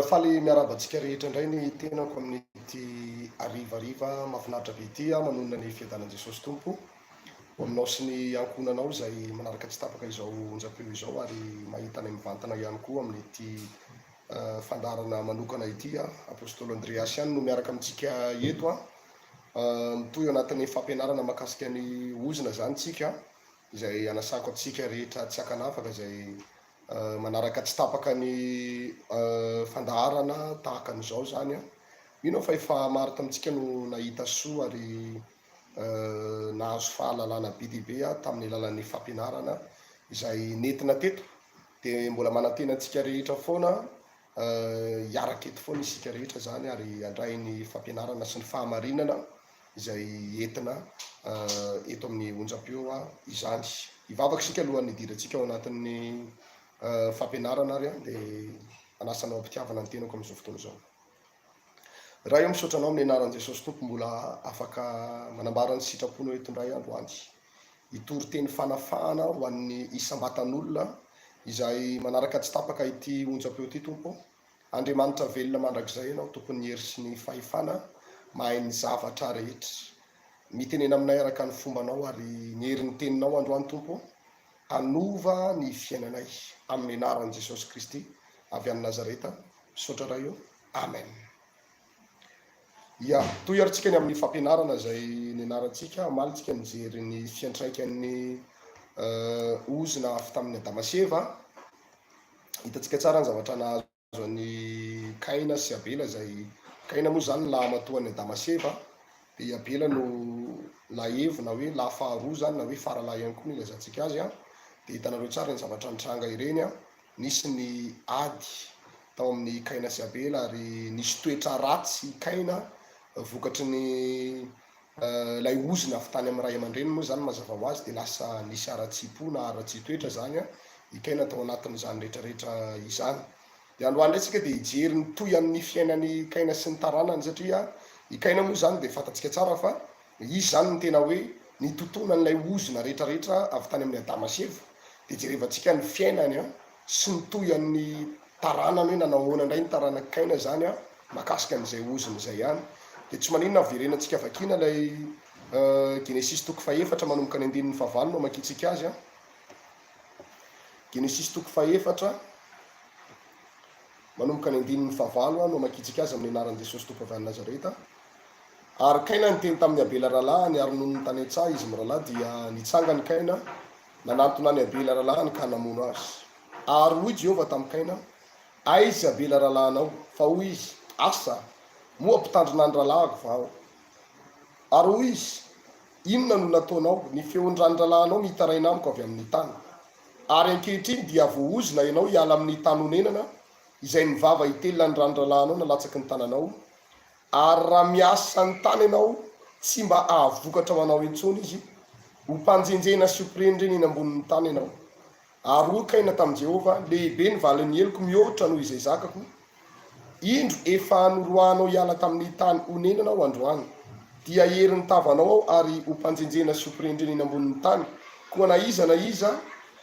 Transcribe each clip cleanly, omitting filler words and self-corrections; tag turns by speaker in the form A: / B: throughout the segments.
A: Faly miarahaba antsika rehetra indray ny tenako amin'ity harivariva mahafinaritra be ity aho manonona ny fiadanan'i Jesosy Tompo ho aminao sy ny ankohonanao izay manaraka tsy tapaka izao onjam-peo izao ary mahita anay mivantana ihany koa amin'ity fandaharana manokana ity aho. Apostoly Andreas ihany no miaraka amintsika eto aho. Mitohy ao anatin'ny fampianarana mahakasika ny ozona izany tsika izay anasako antsika rehetra tsy ankanavaka izay manaraka tsy tapaka ny fandaharana tahaka an'izao izany an. Mino aho fa efa maro tamintsika no nahita soa ary nahazo fahalalana be dia be tamin'ny alalan'ny fampianarana izay nentina teto. Dia mbola manantena antsika rehetra foana hiaraka eto foana isika rehetra izany ary handray ny fampianarana sy ny fahamarinana izay entina eto amin'ny onjam-peo izany. Hivavaka isika alohan'ny hidirantsika ao anatin'ny fampianarana ary dia hanasa anao am-pitiavana ny tenako amin'izao fotoana izao. Ray ô, misaotra anao amin'ny anaran'i Jesosy Tompo mbola afaka manambara ny sitraponao eto indray androany. Hitory teny fanafahana ho an'ny isam-batan'olona izay manaraka tsy tapaka ity onjam-peo ity Tompo. Andriamanitra velona mandrakizay Ianao, Tompon'ny hery sy ny fahefana, mahay ny zavatra rehetra. Mitenena aminay araka ny fombanao ary ny herin'ny Teninao androany Tompo ô, hanova ny fiainanay. Amin'ny anaran'i Jesosy Kristy avy any Nazareta, misaotra Ray ô. Amen. Ya, toy ary tsika ny amin'ny fampianarana izay nianarantsika, omaly tsika nijery ny fiantraikan'ny ozona avy tamin'i Adama sy Eva. Hitantsika tsara ny zavatra nahazo an'i Kaina sy Abela izay, Kaina moa izany lahy matoan'i Adama sy Eva, dia i Abela no lahy evo na hoe lahy faharoa izany na hoe faralahy ihany koa no ilazantsika azy an, dia hitanareo tsara ireny zavatra nitranga ireny an, nisy ny ady tao amin'i Kaina sy Abela ary nisy toetra ratsy i Kaina vokatry ny Ilay ozona avy tany amin'ny ray aman-dreniny moa izany mazava ho azy dia lasa nisy haratsiam-po na haratsian-toetra izany i Kaina tao anatin'izany rehetrarehetra izany. Dia androany indray isika dia hijery ny tohy amin'ny fiainan'i Kaina sy ny taranany satria i Kaina moa izany dia fantatsika tsara fa izy izany no tena hoe nitotonan'ilay ozona rehetrarehetra avy tany amin'i Adama sy Eva. Dia jerevantsika ny fiainany sy ny tohy an'ny taranany hoe nanao ahoana indray ny taranak'i Kaina izany an, mahakasika an'izay ozona izay ihany. Dia tsy maninona averenantsika vakiana ilay Genesisy toko fahefatra manomboka ny andininy fahavalo no amakiantsika azy an. Genesisy toko fahefatra manomboka ny andininy fahavalo no amakiantsika azy amin'ny anaran'i Jesosy Tompo avy any Nazareta. Ary Kaina niteny tamin'i Abela rahalahiny, ary nony tany an-tsaha izy mirahalahy dia nitsangana i Kaina nanantona an'i Abela rahalahiny ka namono azy. Ary hoy Jehovah tamin'i Kaina, Aiza i Abela rahalahinao? Fa hoy izy, Asa, moa mpitandrina ny rahalahiko va aho? Ary hoy izy, Inona no nataonao? Ny feon'ny ran'ny rahalahinao mitaraina amiko avy amin'ny tany. Ary ankehitriny dia voaozona ianao hiala amin'ny tany onenana, izay ny vava hitelina ny ran'ny rahalahinao nalatsaky ny tananao. Ary raha miasa ny tany ianao, tsy mba hahavokatra ho anao intsony izy, ho mpanjenjena sy ho mpirenireny eny ambonin'ny tany ianao. Ary hoy Kaina tamin'i Jehovah, Lehibe ny valin'ny heloko mihoatra noho izay zakako. Indro, efa noroahanao hiala tamin'ny tany onenana aho androany. Dia herin'ny tavanao aho ary ho mpanjenjena sy ho mpirenireny eny ambonin'ny tany, koa na iza na iza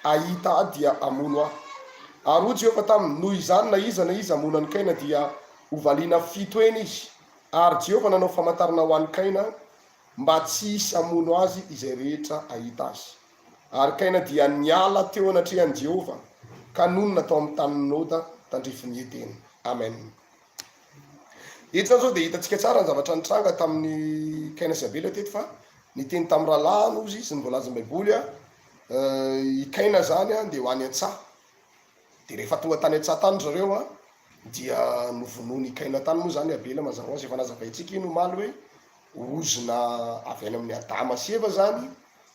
A: hahita ahy dia hamono ahy. Ary hoy Jehovah taminy, Noho izany na iza na iza hamono an'i Kaina dia hovaliana fito heny izy. Ary Jehovah nanao famantarana ho an'i Kaina mba tsy hisy hamono azy izay rehetra hahita azy. Ary Kaina dia niala teo anatrehan'i Jehovah, ka nonina tao amin'ny tanin'i Noda, tandrifin'i Edena. Amen. Eto izany izao dia hitantsika tsara ny zavatra nitranga tamin'i Kaina sy Abela teto fa niteny tamin'ny rahalahiny hozy izy, ny voalazan'ny Baiboly, i Kaina izany dia ho any an-tsaha. Dia rehefa tonga tany an-tsaha tany ry zareo dia novonoin'i Kaina tany moa izany Abela mazava ho azy, efa nazavaintsika iny omaly hoe ozona avy any amin'i Adama sy Eva izany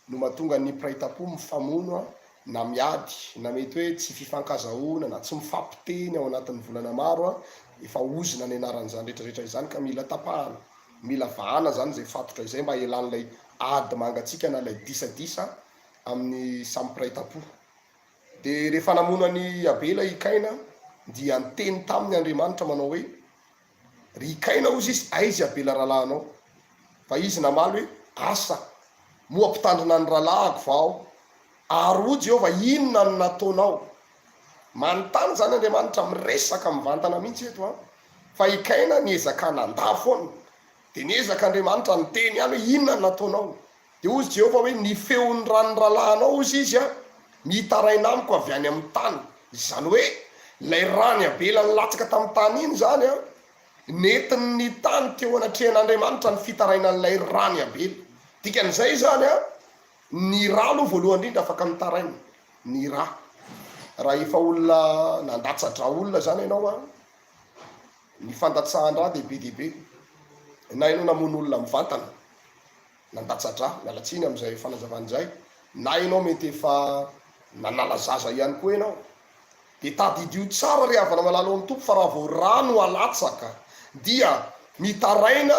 A: no mahatonga ny mpiray tampo mifamono na miady na mety hoe tsy fifankazahoana na tsy mifampiteny ao anatin'ny volana maro, efa ozona ny anaran'izany rehetra rehetra izany ka mila tapahana, mila vahana izany izay fatotra izay mba hialan'ilay ady mangatsiaka na ilay disadisa amin'ny samy mpiray tampo. Dia rehefa namono an'i Abela i Kaina dia niteny taminy Andriamanitra manao hoe, Ry Kaina, hozy izy, aiza i Abela rahalahinao? Fa izy namaly hoe, Asa, moa mpitandrina ny rahalahiko va aho? Ary hoy Jehovah, Inona no nataonao? Manontany izany Andriamanitra, miresaka mivantana mihitsy eto an, fa i Kaina niezaka nandà foana. Dia niezaka Andriamanitra niteny ihany hoe inona no nataonao? Dia hozy Jehovah hoe, Ny feon'ny ran'ny rahalahinao, hozy izy, mitaraina amiko avy any amin'ny tany. Izany hoe, ilay ran'i Abela nilatsaka tamin'ny tany iny izany, nentin'ny tany teo anatrehan'Andriamanitra ny fitarainan'ilay ran'i Abela. Dikan'izay izany, ny ra aloha voalohany indrindra afaka mitaraina, ny ra. Raha efa olona nandatsa-dra olona izany ianao, ny fandatsahan-dra dia be dia be. Na ianao namono olona mivantana, nandatsa-drà, miala tsiny amin'izay fanazavana izay, na ianao mety efa nanala zaza ihany koa ianao, dia tadidio tsara ry havana malala ao amin'ny Tompo fa raha vao rà no alatsaka dia mitaraina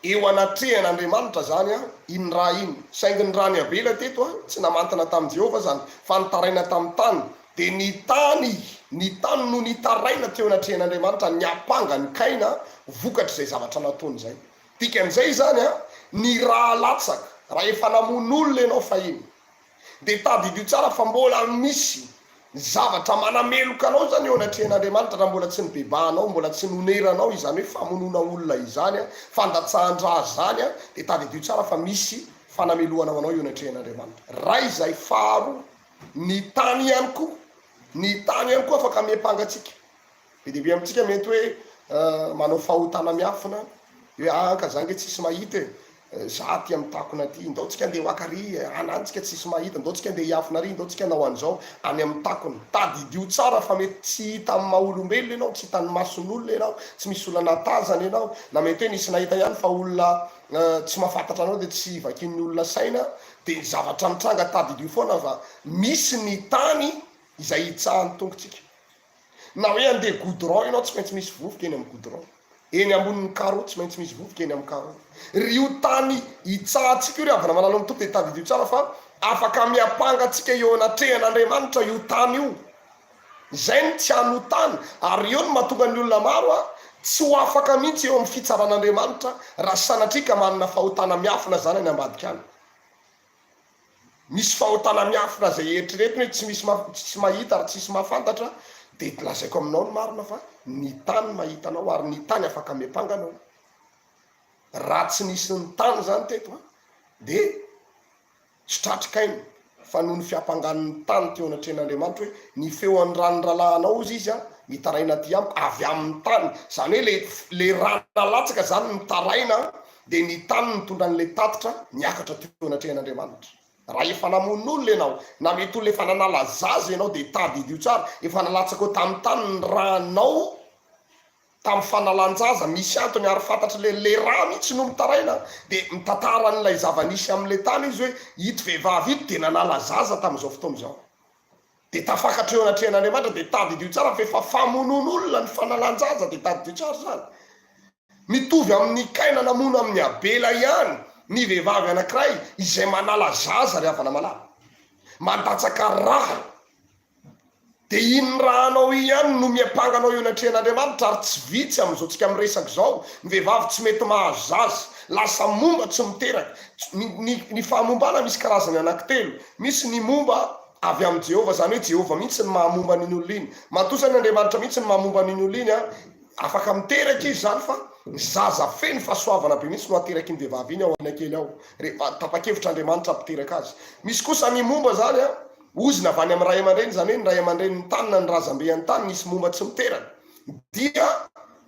A: eo anatrehan'Andriamanitra izany iny rà iny, saingy ny ràn'i Abela teto tsy namantana tamin'i Jehovah izany fa nitaraina tamin'ny tany, dia ny tany, ny tany no nitaraina teo anatrehan'Andriamanitra niampanga an'i Kaina vokatr'izay zavatra nataony izay. Dikan'izay izany an, ny rà latsaka, raha efa namono olona ianao fahiny, dia tadidio tsara fa mbola misy zavatra manameloka anao izany eo anatrehan'Andriamanitra raha mbola tsy nibebahanao, mbola tsy noneranao izany hoe famonoana olona izany an, fandatsahan-drà izany an, dia tadidio tsara fa misy fanamelohana ho anao eo anatrehan'Andriamanitra. Ray izay faharoa, ny tany ihany koa, ny tany ihany koa afaka miampanga antsika. Be dia be amintsika mety hoe manao fahotana miafina, hoe ah ka za nge tsisy mahita e, za aty amin'ny takona aty, ndao tsika andeha ho haka ary, any any tsika tsisy mahita, ndao tsika andeha hiafina ary, ndao tsika hanao an'izao, any amin'ny takona. Tadidio tsara fa mety tsy hita amin'ny maha olombelona ianao, tsy hitan'ny mason'olona ianao, tsy misy olona nahatazana ianao, na mety hoe nisy nahita ihany fa olona tsy mahafantatra anao dia tsy vakian'ny olona saina, dia ny zavatra mitranga tadidio foana fa misy ny tany izay hitsahan'ny tongotsika. Na hoe andeha goudron ianao tsy maintsy misy vovoka eny amin'ny goudron. Eny ambonin'ny carreau tsy maintsy misy vovoka eny amin'ny carreau. Ry io tany hitsahantsika io ry havana malala amin'ny Tompo dia tadidio tsara fa afaka miampanga antsika eo anatrehan'Andriamanitra io tany io. Izay no tsy hanotana ary eo no mahatonga ny olona maro tsy ho afaka mihitsy eo amin'ny fitsaran'Andriamanitra raha sanatria ka manana fahotana miafina izany any ambadika any. Misy fahotana miafina izay eritreretiny hoe tsy misy tsy mahita ary tsisy mahafantatra dia lazaiko aminao ny marina fa ny tany mahita anao ary ny tany afaka miampanga anao. Raha tsy nisy ny tany izany teto an, dia tsy tratry kaina fa noho ny fiampangan'ny tany teo anatrehan'Andriamanitra hoe ny feo an'ny ran'ny rahalahinao hozy izy an, mitaraina aty amiko avy amin'ny tany, izany hoe le le rà nalatsaka izany mitaraina Dia ny tany nitondra an'ilay tatitra niakatra teo anatrehan'Andriamanitra. Raha efa namono olona ianao, na mety olona efa nanala zaza ianao, dia tadidio tsara, efa nalatsakao tamin'ny tany ny rànao tamin'ny fanalan-jaza, misy antony ary fantatr'ilay ilay rà mihitsy no mitaraina, dia mitantara an'ilay zava-nisy amin'ilay tany izy hoe ito vehivavy ito dia nanala zaza tamin'izao fotoana izao. Dia tafakatra eo anatrehan'Andriamanitra, dia tadidio tsara fa efa famonoan'olona ny fanalan-jaza, dia tadidio tsara izany. Mitovy amin'i Kaina namono amin'i Abela ihany ny vehivavy anankiray izay manala zaza ry havana malala. Mandatsaka rà. Dia iny rànao iny ihany no miampanga anao eo anatrehan'Andriamanitra ary tsy vitsy amin'izao tsika miresaka izao ny vehivavy tsy mety mahazo zaza, lasa momba tsy miteraka. Ny, ny, ny fahamombana misy karazany anankitelo. Misy ny momba avy amin'i Jehovah, izany hoe Jehovah mihitsy no mahamomba an'iny olona iny. Matoa izany Andriamanitra mihitsy no mahamomba an'iny olona iny an, Afaka miteraka izy izany fa ny zaza feno fahasoavana be mihitsy no aterak'iny vehivavy iny ao aoriana kely ao rehefa tapa-kevitra Andriamanitra hampiteraka azy. Misy kosa ny momba izany an, ozona avy any amin'ny ray aman-dreny, izany hoe ny ray aman-drenin'ny tany na ny razambe any tany nisy momba tsy miteraka dia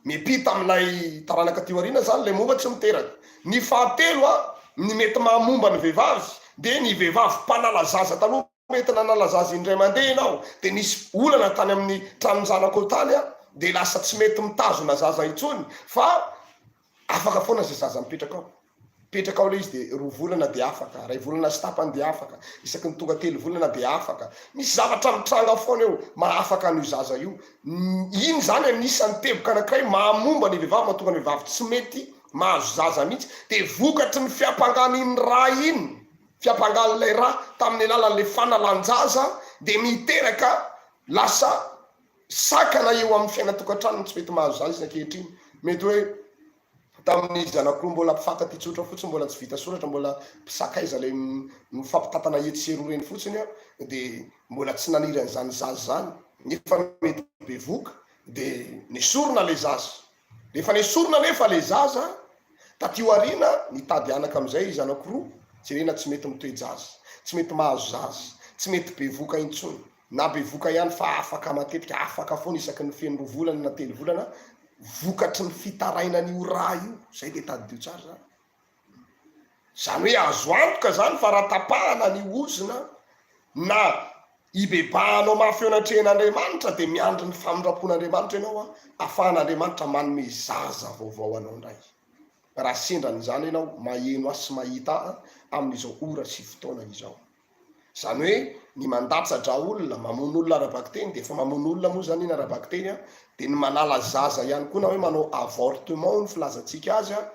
A: miampita amin'ilay taranaka aty aoriana izany ilay momba tsy miteraka. Ny fahatelo an, ny mety maha momba ny vehivavy dia ny vehivavy mpanala zaza taloha, Mety nanala zaza indray mandeha ianao dia nisy olana tany amin'ny tranon-janakao tany dia lasa tsy mety mitazona zaza intsony fa afaka foana izay zaza mipetraka ao. Mipetraka ao ilay izy dia roa volana dia afaka, iray volana sy tapany dia afaka, isaky ny tonga telo volana dia afaka. Misy zavatra mitranga foana eo mahafaka an'io zaza io. Iny izany anisan'ny teboka anankiray mahamomba ny vehivavy, mahatonga ny vehivavy tsy mety mahazo zaza mihitsy dia vokatry ny fiampangan'iny ra iny. Fiampangan'ilay ra tamin'ny alalan'ilay fanalan-jaza dia miteraka lasa sakana eo amin'ny fiainan-tokantranony tsy mety mahazo zaza izy ankehitriny. Mety hoe tamin'izy anankiroa mbola mpifankatia tsotra fotsiny, mbola tsy vita soratra, mbola mpisakaiza ilay mifampitantana etsy sy eroa ireny fotsiny dia mbola tsy naniry an'izany zaza izany. Nefa mety bevoka de nesorina le zaza. Rehefa nesorina anefa le zaza, taty aoriana nitady anaka amizay izy anakiroa, jerena tsy mety mitoe-jaza, tsy mety mahazo zaza, tsy mety bevoka intsony, na bevoka ihany fa afaka matetika, afaka foana isaky ny feno roa volana na telo volana, vokatry ny fitarainan'io ra io, zay de tadidio tsara zany. Izany hoe azo antoka izany fa raha tapahana ny ozona na ibebahanao mafy eo anatrehan'Andriamanitra dia miandry ny famindram-pon'Andriamanitra ianao ahafahan'Andriamanitra manome zaza vaovao anao indray. Raha sendra an'izany ianao maheno ahy sy mahita ahy amin'izao ora sy fotoana izao. Izany hoe ny mandatsa-dra olona, mamono olona ara-bakiteny, dia efa mamono olona moa izany iny ara-bakiteny an, dia ny manala zaza ihany koa na hoe manao avortement hoy ny filazantsika azy an,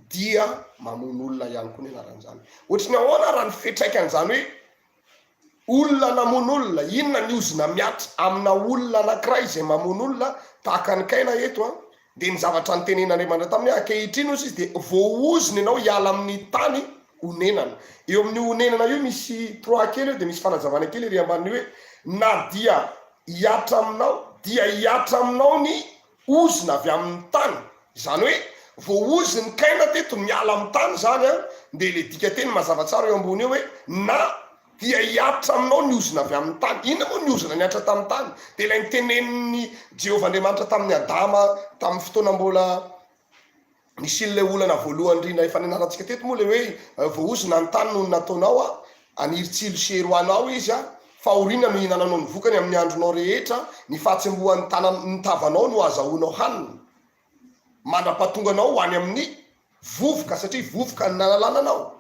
A: dia mamono olona ihany koa ny anaran'izany. Ohatry ny ahoana raha ny fiantraikan'izany hoe olona namono olona, inona ny ozona mihatra amina olona anankiray izay mamono olona tahaka an'i Kaina eto an, Dia ny zavatra notenenin'Andriamanitra taminy hoe, Ankehitriny, hozy izy, dia voaozona ianao hiala amin'ny tany honenana. Eo amin'io honenana io misy trois kely eo, dia misy fanazavana kely ery ambanin'io hoe, Na dia hihatra aminao, dia hihatra aminao ny ozona avy amin'ny tany. Izany hoe, voaozon'i Kaina teto, miala amin'ny tany izany an, dia ilay dikanteny mazava tsara eo ambony eo hoe, na Dia hihatra aminao ny ozona avy amin'ny tany. Inona moa ny ozona nihatra tamin'ny tany? Dia ilay notenenin'i Jehovah Andriamanitra tamin'i Adama tamin'ny fotoana mbola nisian'ilay olana voalohany indrindra efa nianarantsika teto moa ilay hoe voaozona ny tany noho ny nataonao, haniry tsilo sy hery ho anao izy, fahoriana no hihinananao ny vokany amin'ny andronao rehetra, ny fahatsembohan'ny tanan- ny tavanao no hahazahoanao hanina. Mandra-pahatonga anao ho any amin'ny vovoka, satria vovoka no nalalana anao.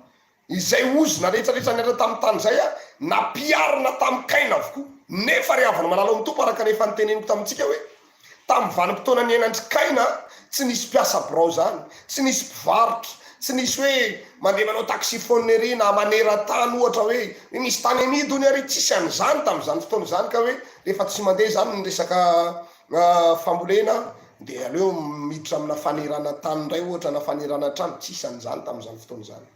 A: Izay ozona rehetra rehetra niaraka tamin'ny tany izay nampiharina tamin'i Kaina avokoa. Nefa ry havana malala ao amin'ny Tompo, araka ny efa noteneniko tamintsika hoe, tamin'ny vanim-potoana niainan-dry Kaina, tsy nisy mpiasa birao izany, tsy nisy mpivarotra, tsy nisy hoe mandeha manao taxiphone ery na maneran-tany ohatra hoe misy tany amidy hono ery, tsisy an'izany tamin'izany fotoana izany ka hoe rehefa tsy mandeha izany ny resaka fambolena dia aleo miditra amina fanerana tany indray ohatra na fanerana trano, tsisy an'izany tamin'izany fotoana izany.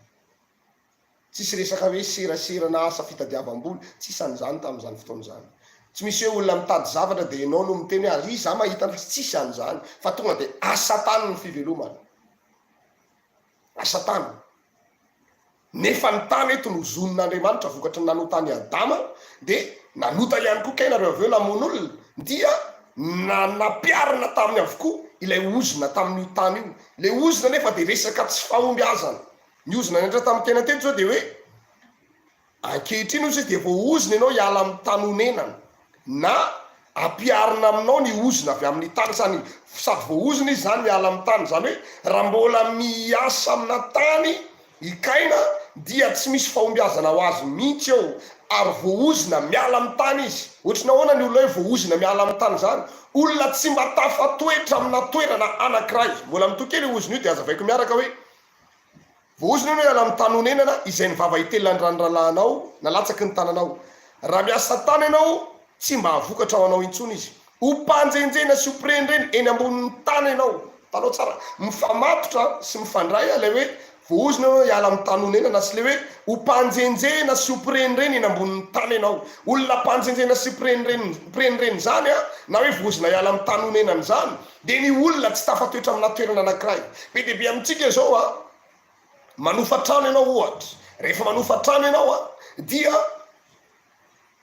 A: Tsisy resaka hoe serasera na asa fitadiavam-bola, tsisy an'izany tamin'izany fotoana izany. Tsy misy hoe olona mitady zavatra dia ianao no miteny hoe ary za mahita anazy, tsisy an'izany fa tonga dia asa tany ny fivelomana. Asa tany. Nefa ny tany eto nozonin'Andriamanitra vokatry ny nanotan'i Adama, dia nanota ihany koa kay nareo avy eo namono olona, dia na nampiharina taminy avokoa ilay ozona tamin'io tany io. Ilay ozona nefa dia resaka tsy fahombiazana. Ny ozona nihatra tamin'ny tena teto izao dia hoe, Ankehitriny hozy izy dia voaozona ianao hiala amin'ny tany honenana, na ampiharina aminao ny ozona avy amin'ny tany, sany sady voaozona izy izany miala amin'ny tany, izany hoe raha mbola miasa amina tany i Kaina dia tsy misy fahombiazana ho azy mihitsy eo, ary voaozona miala amin'ny tany izy. Ohatry ny ahoana ny olona hoe voaozona miala amin'ny tany izany? Olona tsy mba tafatoetra amina toerana anankiray. Mbola mitohy kely io ozona io dia hazavaiko miaraka hoe Voaozona ianao hiala amin'ny tany honenana izay ny vava hitelina ny ran'ny rahalahinao nalatsaky ny tananao. Raha miasa tany ianao, tsy mba hahavokatra ho anao intsony izy. Ho mpanjenjena sy ho mpirenireny eny ambonin'ny tany ianao. Hitanao tsara, mifamatotra sy mifandray ilay hoe voaozona ianao hiala amin'ny tany honenana sy ilay hoe ho mpanjenjena sy ho mpirenireny eny ambonin'ny tany ianao. Olona mpanjenjena sy mpirenireny mpirenireny izany na hoe voaozona hiala amin'ny tany honenana izany Dia ny olona tsy tafatoetra amina toerana anankiray. Be dia be amintsika izao an, manofa trano ianao ohatra, rehefa manofa trano ianao an, dia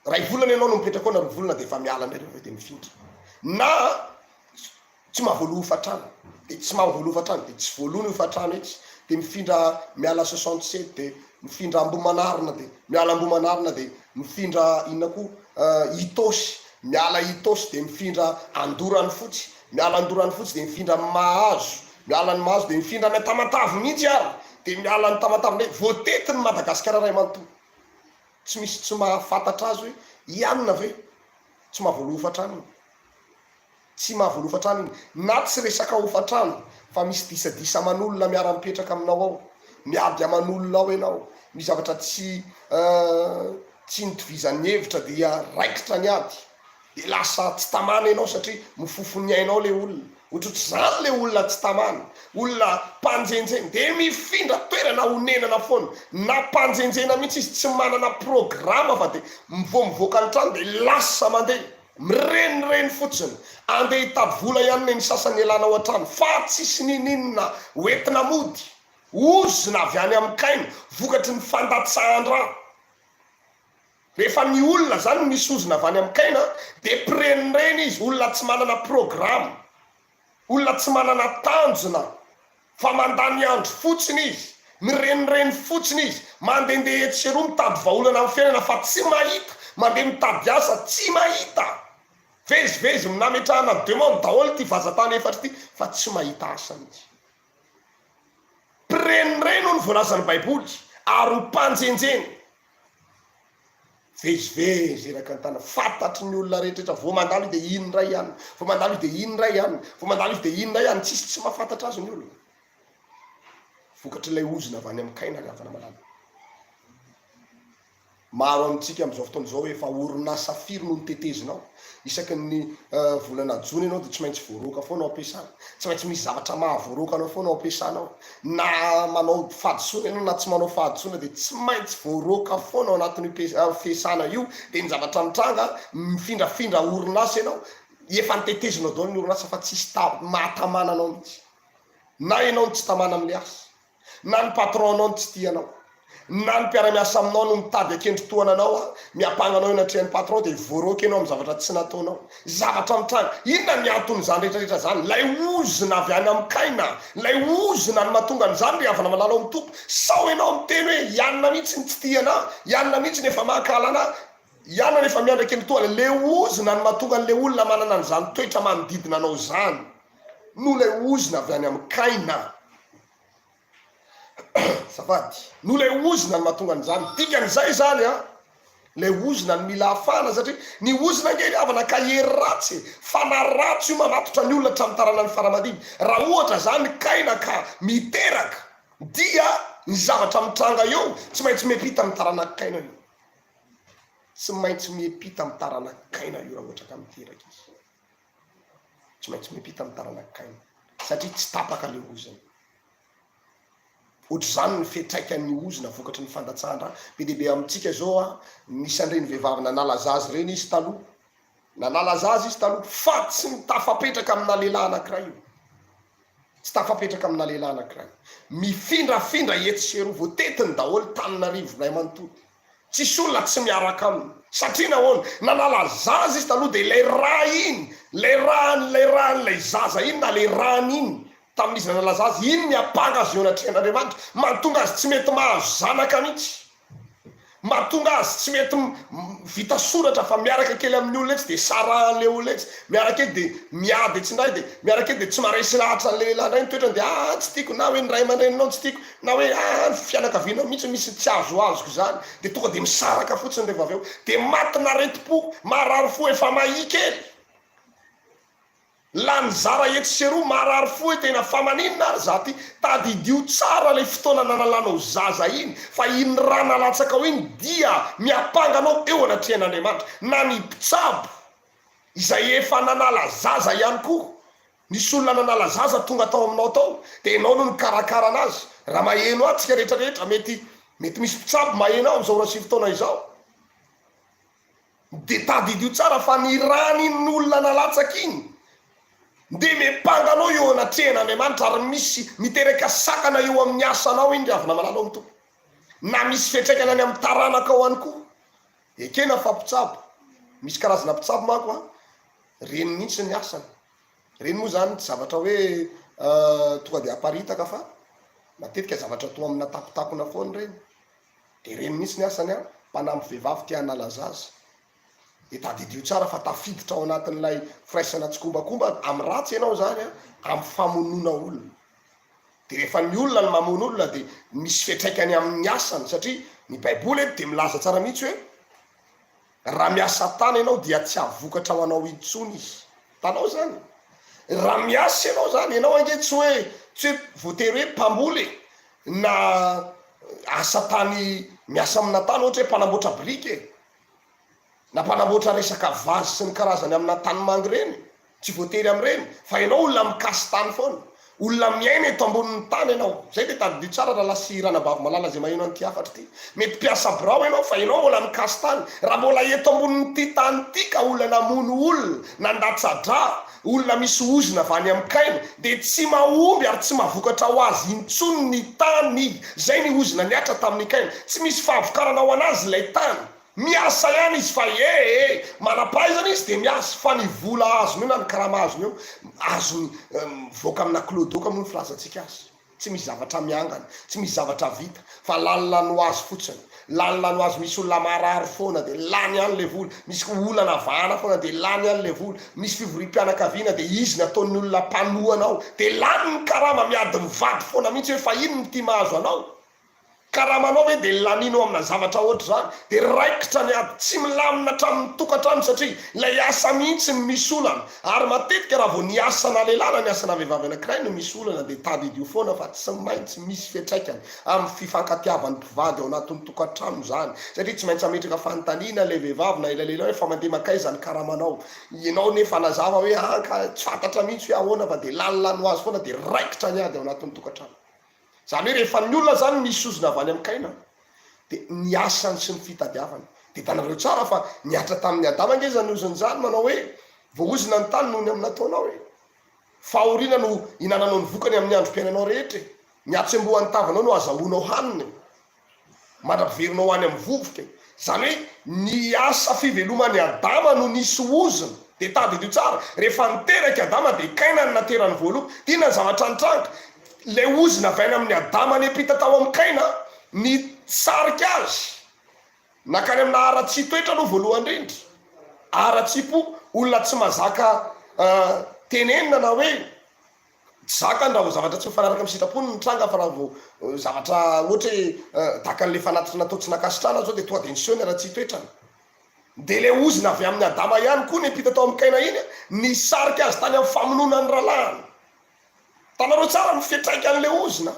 A: ray volana ianao no mipetraka ao na roa volana dia efa miala indray rehefa avy eo dia mifindra. Na tsy mahavoaloa hofantrano, dia tsy mahavoaloa hofantrano, dia tsy voaloa ny hofantrano etsy, dia mifindra miala 67 dia mifindra Ambohimanarina dia miala Ambohimanarina dia mifindra inona koa Itaosy, miala Itaosy dia mifindra Andoranifotsy, miala Andoranifotsy dia mifindra Mahazo, miala any Mahazo dia mifindra any Tamatave mihitsy ary, dia miala any Tamatave indray, voatety ny Madagasikara iray manontolo. Tsy misy tsy mahafantatra azy hoe i anona ve tsy mahavoaloa hofantrano iny. Tsy mahavoaloa hofantrano iny. Na tsy resaka hofantrano fa misy disadisa aman'olona miara-mipetraka aminao ao, miady aman'olona ao ianao, misy zavatra tsy tsy nitovizan'ny hevitra dia raikitra ny ady, dia lasa tsy tamana ianao satria mifofo ny ainao le olona, ohatrohatr'izany le olona tsy tamana, olona mpanjenjena, dia mifindra toerana honenana foana, na mpanjenjena mihitsy izy tsy manana programa fa dia vao mivoaka ny trano dia lasa mandeha. Mirenireny fotsiny. Andeha hitady vola ihany ne ny sasany ialana ao an-trano fa tsisy ninininona hoentina mody. Ozona avy any amin'i Kaina vokatry ny fandatsahan-dra. Rehefa ny olona zany no misy ozona avy any amin'i Kaina dia mpirenireny izy, olona tsy manana programa, olona tsy manana tanjona fa mandany andro fotsiny izy, mirenireny fotsiny izy, mandehandeha etsy sy eroa mitady vahaolana amin'ny fiainana fa tsy mahita, mandeha mitady asa tsy mahita, vezivezy nametrahana demande daholo ity vazantany efatra ity fa tsy mahita asa mihitsy. Mpirenireny hoy ny voalazan'ny baiboly ary ho mpanjenjeny. Vezivezy eraka ny tana, fantatry ny olona rehetra vao mandalo izy dia iny indray ihany, vao mandalo izy dia iny indray ihany, vao mandalo izy dia iny indray ihany, tsisy tsy mahafantatra azy ny olona. Vokatr'ilay ozona avy any amin'i Kaina ry havana malala. Maro amintsika amin'izao fotoana izao efa orinasa firy no notetezinao? Isaky ny volana jona ianao dia tsy maintsy voaroaka foana ao am-piasana. Tsy maintsy misy zavatra mahavoaroaka anao foana ao am-piasana ao. Na manao fahadisoana ianao na tsy manao fahadisoana dia tsy maintsy voaroaka foana ao anatin'io fiasana io. Dia ny zavatra mitranga, mifindrafindra orinasa ianao, efa notetezinao daholo ny orinasa fa tsisy ta- mahatamana anao mihitsy. Na ianao no tsy tamana amin'ilay asa. Na ny patron-nao no tsy tia anao, na ny mpiara-miasa aminao no mitady hakendry tohana anao, miampanga anao eo anatrehan'ny patron dia voaroaka ianao amin'ny zavatra tsy nataonao. Zavatra mitranga. Inona ny anton'izany rehetra rehetra izany? Ilay ozona avy any amin'i Kaina, ilay ozona no mahatonga an'izany ry havana malala ao amin'ny Tompo. Sao ianao miteny hoe i anona mihitsy no tsy tia anà, i anona mihitsy no efa mankahala anà, i anona no efa miandry akendry tohana. Ilay ozona no mahatonga an'ilay olona manana an'izany toetra manodidina anao izany. Noho ilay ozona avy any amin'i Kaina. Azafady. Noho ilay ozona no mahatonga an'izany. Dikan'izay izany an, ilay ozona no mila afahana satria ny ozona ange ry havana ka hery ratsy e. Fanahy ratsy io mamatotra ny olona hatramin'ny taranany fara-mandimby. Raha ohatra izany Kaina ka miteraka dia ny zavatra mitranga eo tsy maintsy miampita amin'ny taranak'i Kaina io. Tsy maintsy miampita amin'ny taranak'i Kaina io raha ohatra ka miteraka izy. Tsy maintsy miampita amin'ny taranak'i Kaina, satria tsy tapaka ilay ozona. Ohatr'izany ny fiantraikan'ny ozona vokatry ny fandatsahan-drà. Be dia be amintsika izao an, nisy an'ireny vehivavy nanala zaza ireny izy taloha. Nanala zaza izy taloha, fa tsy tafapetraka amina lehilahy anankiray io. Tsy tafapetraka amina lehilahy anankiray. Mifindrafindra etsy sy eroa, voatetiny daholo Tananarivo iray manontolo. Tsisy olona tsy miaraka aminy. Satria nahoana? Nanala zaza izy taloha dia ilay rà iny, ilay ràn'ilay ràn'ilay zaza iny na ilay ràny iny tamin'izy nanala zaza, iny miampanga azy eo anatrehan'Andriamanitra, mahatonga azy tsy mety mahazo zanaka mihitsy. Mahatonga azy tsy mety vita soratra fa miaraka kely amin'ny olona etsy dia sarahan'ilay olona etsy, miaraka etsy dia miady etsy indray dia miaraka etsy dia tsy maharesy lahatra an'ilay lehilahy indray ny toetrany dia aa tsy tiako na hoe ny ray aman-dreninao tsy tiako Na hoe aa ny fianakavianao mihitsy misy tsy azoazoko izany dia tonga dia misaraka fotsiny rehefa avy eo dia matin'aretim-po, marary fo efa mahia kely, lany zara etsy sy eroa, marary fo hoe tena fa maninona ary za ty, tadidio tsara ilay fotoana nanalanao zaza iny fa iny rà nalatsakao iny dia miampanga anao eo anatrehan'Andriamanitra, na ny mpitsabo izay efa nanala zaza ihany koa Nisy olona nanala zaza tonga tao aminao tao dia ianao no nikarakara anazy. Raha maheno ahy tsika rehetra rehetra mety mety misy mpitsabo maheno ahy amin'izao ora sy fotoana izao. Dia tadidio tsara fa ny ran'iny olona nalatsaka iny dia miampanga anao eo anatrehan'Andriamanitra ary misy miteraka sakana eo amin'ny asanao iny ry havana malala ao amin'ny Tompo. Na misy fiantraikany any amin'ny taranakao any koa. Ekena fa mpitsabo. Misy karazana mpitsabo manko an, reny mihitsy ny asany. Reny moa zany tsy zavatra hoe tonga de aparitaka fa matetika zavatra toa amina takotakona foana ireny. De reny mihitsy ny asany an, mpanampy vehivavy te hanala zaza. De tadidio tsara fa tafiditra ao anatin'ilay firaisana tsikombakomba amin'ny ratsy ianao zany an, amin'ny famonoana olona. De rehefa ny olona no mamono olona de misy fiantraikany amin'ny asany satria ny baiboly eto de milaza tsara mihitsy hoe raha miasa tany ianao dia tsy hahavokatra ho anao intsony izy. Hitanao izany? Raha miasa ianao izany, ianao ange tsy hoe tsy hoe voatery hoe mpamboly e, na asa tany miasa amina tany ohatra hoe mpanamboatra biriky e, na mpanamboatra resaka vazy sy ny karazany amina tanimanga ireny, tsy voatery amin'ireny, fa ianao olona mikasi-tany foana. Olona miaina eto ambonin'ny tany ianao. Izay dia tadidio tsara rahalahy sy ranabavy malala izay maheno an'ity hafatra ity. Mety mpiasa birao ianao fa ianao mbola mikasi-tany. Raha mbola eto ambonin'ity tany ity ka olona namono olona, nandatsa-drà, olona misy ozona avy any amin'ny kaina, dia tsy mahomby ary tsy mahavokatra ho azy intsony ny tany. Izay ny ozona nihatra tamin'i Kaina. Tsy misy fahavokarana ho an'azy ilay tany. Miasa ihany izy fa ee manam-pahaizana izy dia miasa fa ny vola azony eo na ny karama azony eo azony mivoaka amina clodoka moa ny filazantsika azy. Tsy misy zavatra miangana, tsy misy zavatra vita fa lany lany ho azy fotsiny. Lany lany ho azy, misy olona marary foana dia lany ihany ilay vola, misy olana vahana foana dia lany ihany ilay vola, misy fivoriam-pianakaviana dia izy no ataon'ny olona mpanohana ao dia lany ny karama, miady mivady foana mihitsy hoe fa inona ity mahazo anao? Karamanao ve dia lanianao amina zavatra ohatr'izany? Dia raikitra ny ady, tsy milamina hatramin'ny tokantrano satria ilay asa mihitsy no misy olana. Ary matetika raha vao ny asana lehilahy na ny asana vehivavy anankiray no misy olana dia tadidio foana fa tsy maintsy misy fiantraikany amin'ny fifankatiavan'ny mpivady ao anatin'ny tokantrano izany satria tsy maintsy hametraka fanontaniana ilay vehivavy na ilay lehilahy hoe fa mandeha mankaiza ny karamanao? Ianao nefa hanazava hoe an ka tsy fantatra mihitsy hoe ahoana fa dia lanilany ho azy foana dia raikitra ny ady ao anatin'ny tokantrano. Izany hoe rehefa ny olona izany misy ozona avy any amin'i Kaina dia ny asany sy ny fitadiavany. Dia hitanareo tsara fa nihatra tamin'i Adama ange izany ozona izany manao hoe voaozona ny tany noho ny amin'ny nataonao e. Fahoriana no hinananao ny vokany amin'ny androm-piainanao rehetra e. Ny hatsembohan'ny tavanao no hazahoanao hanina e. Mandra-piverinao any amin'ny vovoka e. Izany hoe ny asa fiveloman'i Adama no nisy ozona. Dia tadidio tsara, rehefa niteraka i Adama dia Kaina no naterany voalohany. Dia inona ny zavatra nitranga? Ilay ozona avy any amin'i Adama niampita tao amin'i Kaina, nisarika azy nankany amina haratsian-toetra aloha voalohany indrindra. Haratsiam-po, olona tsy mahazaka tenenina na hoe Tsy zakany raha vao zavatra tsy mifanaraka amin'ny sitrapony no mitranga fa raha vao zavatra ohatra hoe tahaka an'ilay fanatitra natao tsy nankasitrahana zao dia tonga dia niseho ny haratsian-toetrany. Dia ilay ozona avy amin'i Adama ihany koa niampita tao amin'i Kaina iny nisarika azy tany amin'ny famonoana ny rahalahiny. Hitanareo tsara ny fiantraikan'ilay ozona.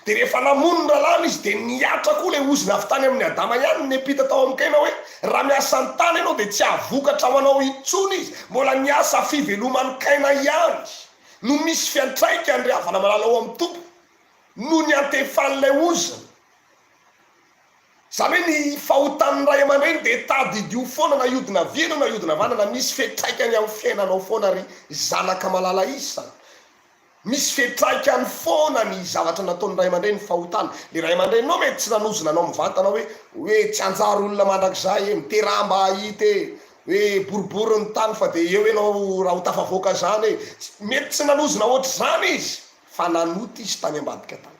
A: Dia rehefa namono ny rahalahiny izy dia nihatra koa ilay ozona avy tany amin'i Adama ihany niampita tao amin'i Kaina hoe, Raha miasa ny tany ianao dia tsy hahavokatra ho anao intsony izy. Mbola ny asa fiveloman'i Kaina ihany no misy fiantraikany ry havana malala ao amin'ny Tompo noho ny antefan'ilay ozona. Izany hoe ny fahotan'ny ray aman-dreny dia tadidio foana na hiodina havia ianao na hiodina havanana, misy fiantraikany amin'ny fiainanao foana ry zanaka malala isany. Misy fiantraikany foana ny zavatra nataon'ny ray aman-dreny, ny fahotana. Ny ray aman-dreninao mety tsy nanozona anao mivantana hoe hoe tsy hanjary olona mandrakizay e, miteraha mba hahita e, hoe boribory ny tany fa dia eo ianao raha ho tafavoaka izany e. Mety tsy nanozona ohatr'izany izy fa nanota izy tany ambadika tany.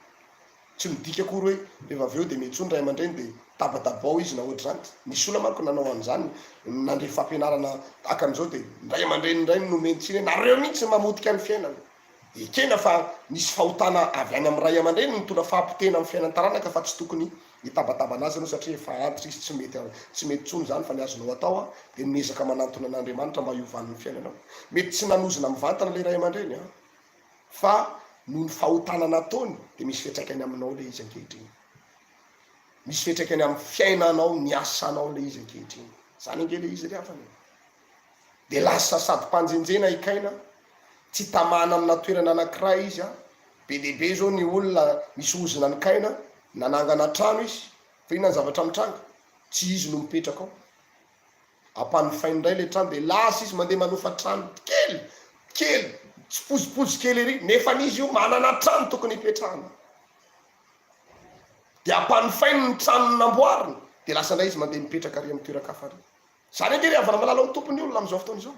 A: Tsy midika akory hoe rehefa avy eo dia miantsoa ny ray aman-dreny dia tabatabao izy na ohatr'izany. Nisy olona manko nanao an'izany, nandre fampianarana tahaka an'izao dia ny ray aman-dreny indray no nomeny tsiny hoe nareo mihitsy no mamotika ny fiainana. Ekena fa nisy fahotana avy any amin'ny ray aman-dreny nitondra fahapotehana amin'ny fiainan'ny taranaka fa tsy tokony hitabataba an'azy ianao satria efa antitra izy, tsy mety tsy mety intsony izany fa ny azonao atao dia ny miezaka manantona an'Andriamanitra mba hiovan'ny fiainanao. Mety tsy nanozona mivantana ilay ray aman-dreny an! Fa noho ny fahotana nataony dia misy fiantraikany aminao ilay izy ankehitriny. Misy fiantraikany amin'ny fiainanao, ny asanao ilay izy ankehitriny. Izany ange ilay izy ry havana e. Dia lasa sady mpanjenjena i Kaina, tsy tamana amina toerana anankiray izy an. Be dia be izao ny olona misy ozona an'i Kaina, nanangana trano izy, fa inona ny zavatra mitranga? Tsy izy no mipetraka ao. Ampanofainy indray ilay trano dia lasa izy mandeha manofa trano kely kely tsipozipozy kely ery nefany izy io manana trano tokony hipetrahana dia ampanofainy ny trano namboariny dia lasa indray izy mandeha mipetraka ary amin'ny toeran-kafa ary. Izany ange ry havana malala ao tompony olona amin'izao fotoana izao.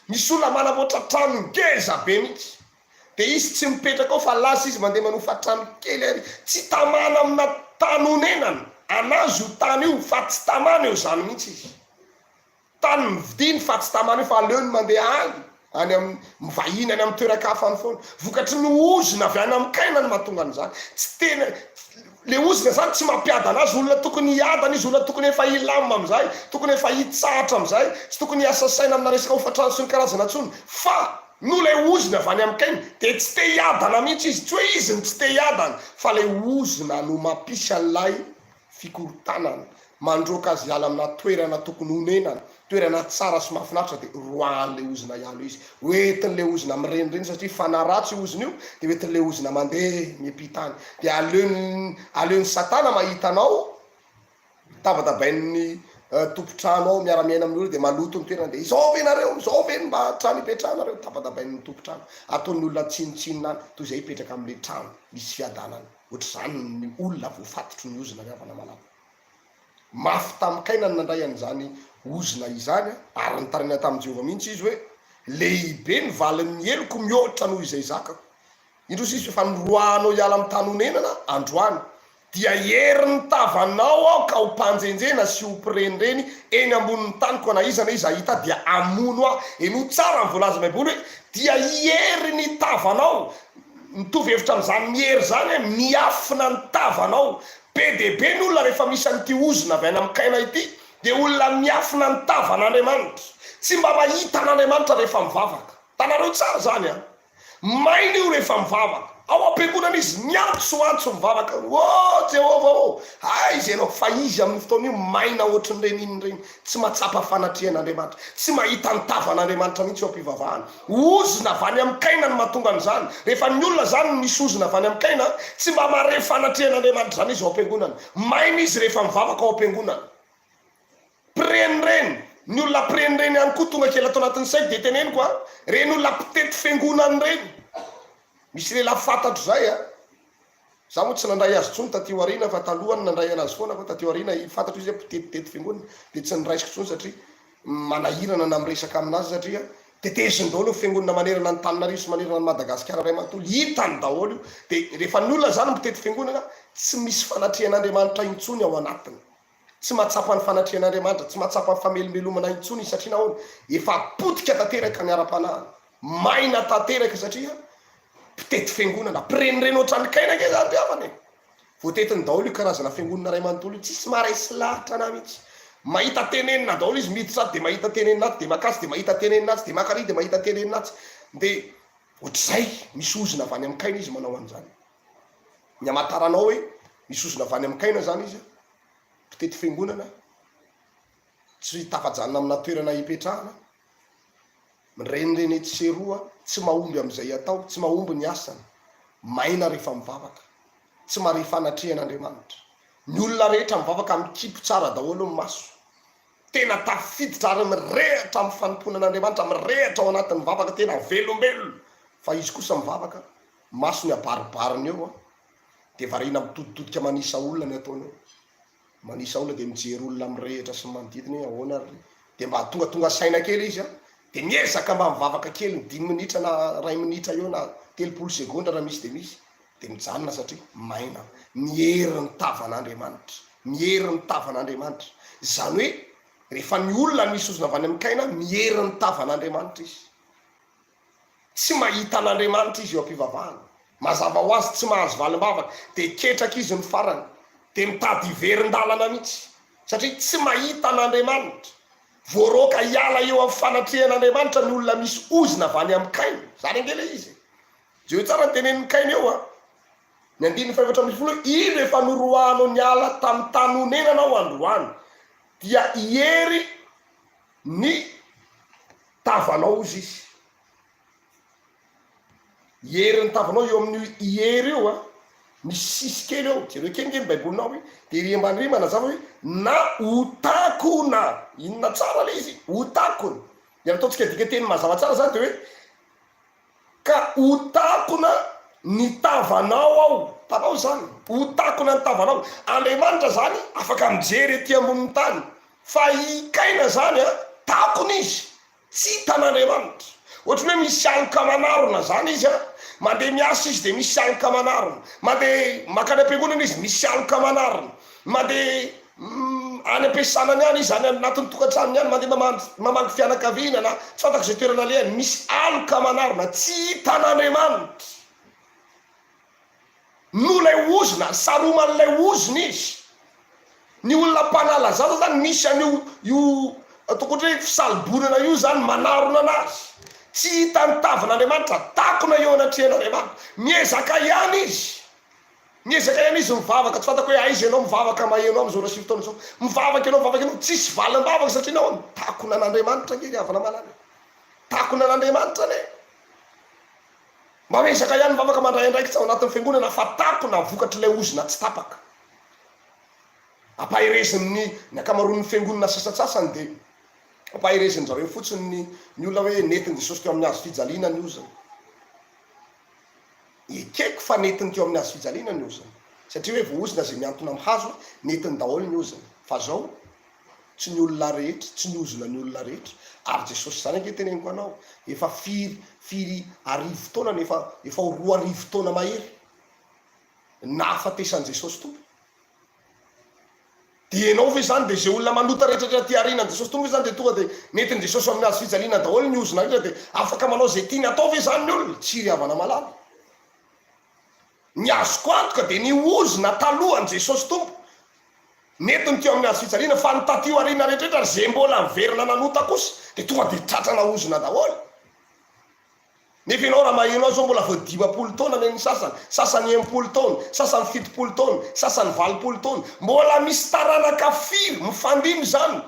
A: Misy olona manamboatra trano ngeza be mihitsy Dia izy tsy mipetraka ao fa lasa izy mandeha manofa trano kely ary tsy tamana amina tany onenana anazy io tany io fa tsy tamana eo zany mihitsy izy. Tany novidiany fa tsy tamana eo fa aleony mandeha any any amin'ny mivahiny any amin'ny toeran-kafa any foana. Vokatry ny ozona avy any amin'ny kaina no mahatonga an'izany. Tsy tena le ozona zany tsy mampiadana azy, olona tokony hiadana izy, olona tokony efa hilamina amin'izay, tokony efa hitsahatra amin'izay, tsy tokony hiasa saina amina resaka hofantrano sy ny karazana intsony fa Noho ilay ozona avy any amin'i Kaina, dia tsy te hiadana mihitsy izy. Tsy hoe izy no tsy te hiadana, fa ilay ozona no mampisy an'ilay fikorontanana, mandroaka azy hiala amina toerana tokony honenana. Toerana tsara sy mahafinaritra dia roahan'ilay ozona hiala eo izy. Hoentin'ilay ozona mirenireny satria fanahy ratsy io ozona io dia hoentin'ilay ozona mandeha miampita any. Dia aleon'ny aleon'i satana mahita anao tabatabain'ny tompon-trano ao miara-miaina amin'ny olona dia maloto ny toerana dia izao ve nareo, izao ve no mba trano ipetrahanareo, tabatabain'ny tompon-trano. Ataon'ny olona tsinontsinona any toy izay hipetraka amin'ilay trano misy fiadanana. Ohatr'izany ny olona voafatotry ny ozona ry havana malala. Mafy tamin'i Kaina ny nandray an'izany ozona izany, ary nitaraina tamin'i Jehovah mihitsy izy hoe, Lehibe ny valin'ny heloko mihoatra noho izay zakako. Indro sisa efa noroahanao hiala amin'ny tany honenana androany. Dia herin'ny tavanao aho ka ho mpanjenjena sy ho mpirenireny eny ambonin'ny tany, koa na iza na iza hahita ahy dia hamono ahy. Henoy tsara ny voalazan'ny Baiboly hoe, Dia hiery ny tavanao. Mitovy hevitra amin'izany miery izany hoe miafina ny tavanao. Be dia be ny olona rehefa misy an'ity ozona avy any amin'i Kaina ity dia olona miafina ny tavan'Andriamanitra. Tsy mba mahita an'Andriamanitra rehefa mivavaka. Hitanareo tsara izany an! Maina io rehefa mivavaka. Ao am-piangonana izy miantsoantso mivavaka, Oh Jehovah ô! Aiza ianao? Fa izy amin'io fotoana io maina ohatrin'ireny inona ireny. Tsy mahatsapa fanatrehan'Andriamanitra. Tsy mahita ny tavan'Andriamanitra mihitsy eo am-pivavahana. Ozona avy any amin'i Kaina no mahatonga an'izany. Rehefa ny olona izany no misy ozona avy any amin'i Kaina, tsy mba mahare fanatrehan'Andriamanitra izany izy ao am-piangonana. Maina izy rehefa mivavaka ao am-piangonana. Mpirenireny, ny olona mpirenireny ihany koa tonga kely ato anatin'ny saiko dia teneniko an, ireny olona mpitety fiangonana ireny. Misy lehilahy fantatro izay an, Za moa tsy nandray azy intsony taty aoriana fa taloha aho nandray anazy foana fa taty aoriana fantatro izy hoe mpitetitety fiangonana dia tsy noraisiko intsony satria manahirana na miresaka aminazy satria teteziny daholo ny fiangonana manerana an'Antananarivo sy manerana an'i Madagasikara iray manontolo hitany daholo io dia rehefa ny olona zany mitety fiangonana tsy misy fanatrehan'Andriamanitra intsony ao anatiny Tsy mahatsapa ny fanatrehan'Andriamanitra, tsy mahatsapa ny famelombelomana intsony izy satria nahoana? Efa potika tanteraka ny ara-panahiny, maina tanteraka satria mpitety fiangonana, mpirenireny ohatran'ny Kaina ange izany ry havana e! Voatetiny daholo io karazana fiangonana iray manontolo io, tsisy maharesy lahatra anah mihitsy. Mahita tenenina daholo izy, miditra ato dia mahita tenenina ato, dia makatsy dia mahita tenenina atsy, dia maka ary dia mahita tenenina atsy. Dia ohatr'izay, misy ozona avy any amin'i Kaina izy manao an'izany. Ny hamantaranao hoe misy ozona avy any amin'i Kaina izany izy, mpitety fiangonana, tsy tafajanona amina toerana ipetrahana, mirenireny etsy sy eroa, tsy mahomby amin'izay atao, tsy mahomby ny asany, maina rehefa mivavaka, tsy mahare fanatrehan'Andriamanitra. Ny olona rehetra mivavaka mikipy tsara daholo ny maso, tena tafiditra ary mirehatra amin'ny fanompoana an'Andriamanitra, mirehatra ao anatin'ny vavaka, tena velombelona, fa izy kosa mivavaka, masony abaribariny eo an, Dia variana mitoditodika manisa olona ny ataony eo. Manisa olona dia mijery olona mirehitra sy ny manodidina hoe ahoana ary ry. Dia mba tongatonga saina kely izy an. Dia miezaka mba mivavaka kely ny dimy minitra na iray minitra eo na 30 segondra raha misy dia misy. Dia mijanona satria maina. Miery ny tavan'Andriamanitra. Miery ny tavan'Andriamanitra. Izany hoe rehefa ny olona misy ozona avy any amin'i Kaina, miery ny tavan'Andriamanitra izy. Tsy mahita an'Andriamanitra izy eo am-pivavahana. Mazava ho azy, tsy mahazo valim-bavaka. Dia ketraka izy ny farany. Dia mitady hiverin-dalana mihitsy. Satria tsy mahita an'Andriamanitra. Voaroaka hiala eo amin'ny fanatrehan'Andriamanitra ny olona misy ozona avy any amin'i Kaina. Izany ange ilay izy e. Jereo tsara ny tenenin'i Kaina eo an. Ny andininy faha-14 hoe, Indro efa noroahanao niala tamin'ny tany honenana aho androany. Dia hiery ny tavanao hozy izy. Hiery ny tavanao eo amin'io hiery io an, misy sisy kely eo, jereo kely nge ny baibolinao hoe, de ery ambany ery manazava hoe na ho takona, inona tsara le izy, ho takona, de raha ataontsika dikanteny mazava tsara zany de hoe Ka ho takona ny tavanao aho. Hitanao izany? Ho takona ny tavanao. Andriamanitra izany afaka mijery ety ambonin'ny tany. Fa i Kaina izany an, takona izy. Tsy hitan'Andriamanitra. Ohatran'ny hoe misy aloka manarona izany izy an. Mandeha miasa izy dia misy aloka manarona. Mandeha mankany am-piangonana izy, misy aloka manarona. Mandeha any am-piasanany any izy, any anatin'ny tokantranony any, mandeha mamangy mamangy fianakaviana na tsy fantako izay toerana alehany, misy aloka manarona, tsy hitan'Andriamanitra. Noho ilay ozona, saroman'ilay ozona izy. Ny olona mpanala zaza zany misy an'io io ataoko ohatra hoe fisalobonana io zany manarona anazy. Tsy hitan'ny tavan'Andriamanitra, takona eo anatrehan'Andriamanitra. Miezaka ihany izy. Miezaka ihany izy mivavaka, tsy fantako hoe aiza ianao mivavaka maheno amin'izao ora sy fotoana izao. Mivavaka ianao, mivavaka ianao, tsisy valim-bavaka satria nahoana? Takona an'Andriamanitra ange ry havana malala e. Takona an'Andriamanitra anie. Mba miezaka ihany mivavaka mandray andraikitra ao anatin'ny fiangonana fa takona vokatr'ilay ozona tsy tapaka. Ampaherezin'ny ny ankamaroan'ny fiangonana sasantsasany dia ampaherezin-dry zareo fotsiny ny ny olona hoe nentin'i Jesosy teo amin'ny hazo fijaliana ny ozona. Ekeko fa nentiny teo amin'ny hazo fijaliana ny ozona. Satria hoe voaozona izay mihantona amin'ny hazo, nentiny daholo ny ozona. Fa zao, tsy ny olona rehetra, tsy ny ozona ny olona rehetra. Ary Jesosy izany ange teneniko anao, efa firy, firy arivo taona no efa, efa ho 2000 taona mahery nahafatesan'i Jesosy Tompo. Dia ianao ve izany dia izay olona manota rehetra rehetra aty aorianan'i Jesosy Tompo ve izany dia tonga dia nentin'i Jesosy amin'ny hazo fijaliana daholo ny ozona rehetra dia afaka manao izay tiany atao ve izany ny olona? Tsia ry havana malala. Ny azoko antoka dia ny ozona talohan'i Jesosy Tompo nentiny teo amin'ny hazo fijaliana fa ny taty aoriana rehetra rehetra ary izay mbola niverina nanota kosa dia tonga dia tratrana ozona daholo. Nefa ianao raha maheno azy zao mbola vao 50 taona ny an'ny sasany, sasany 60 taona, sasany 70 taona, sasany 80 taona. Mbola misy taranaka firy mifandimby izany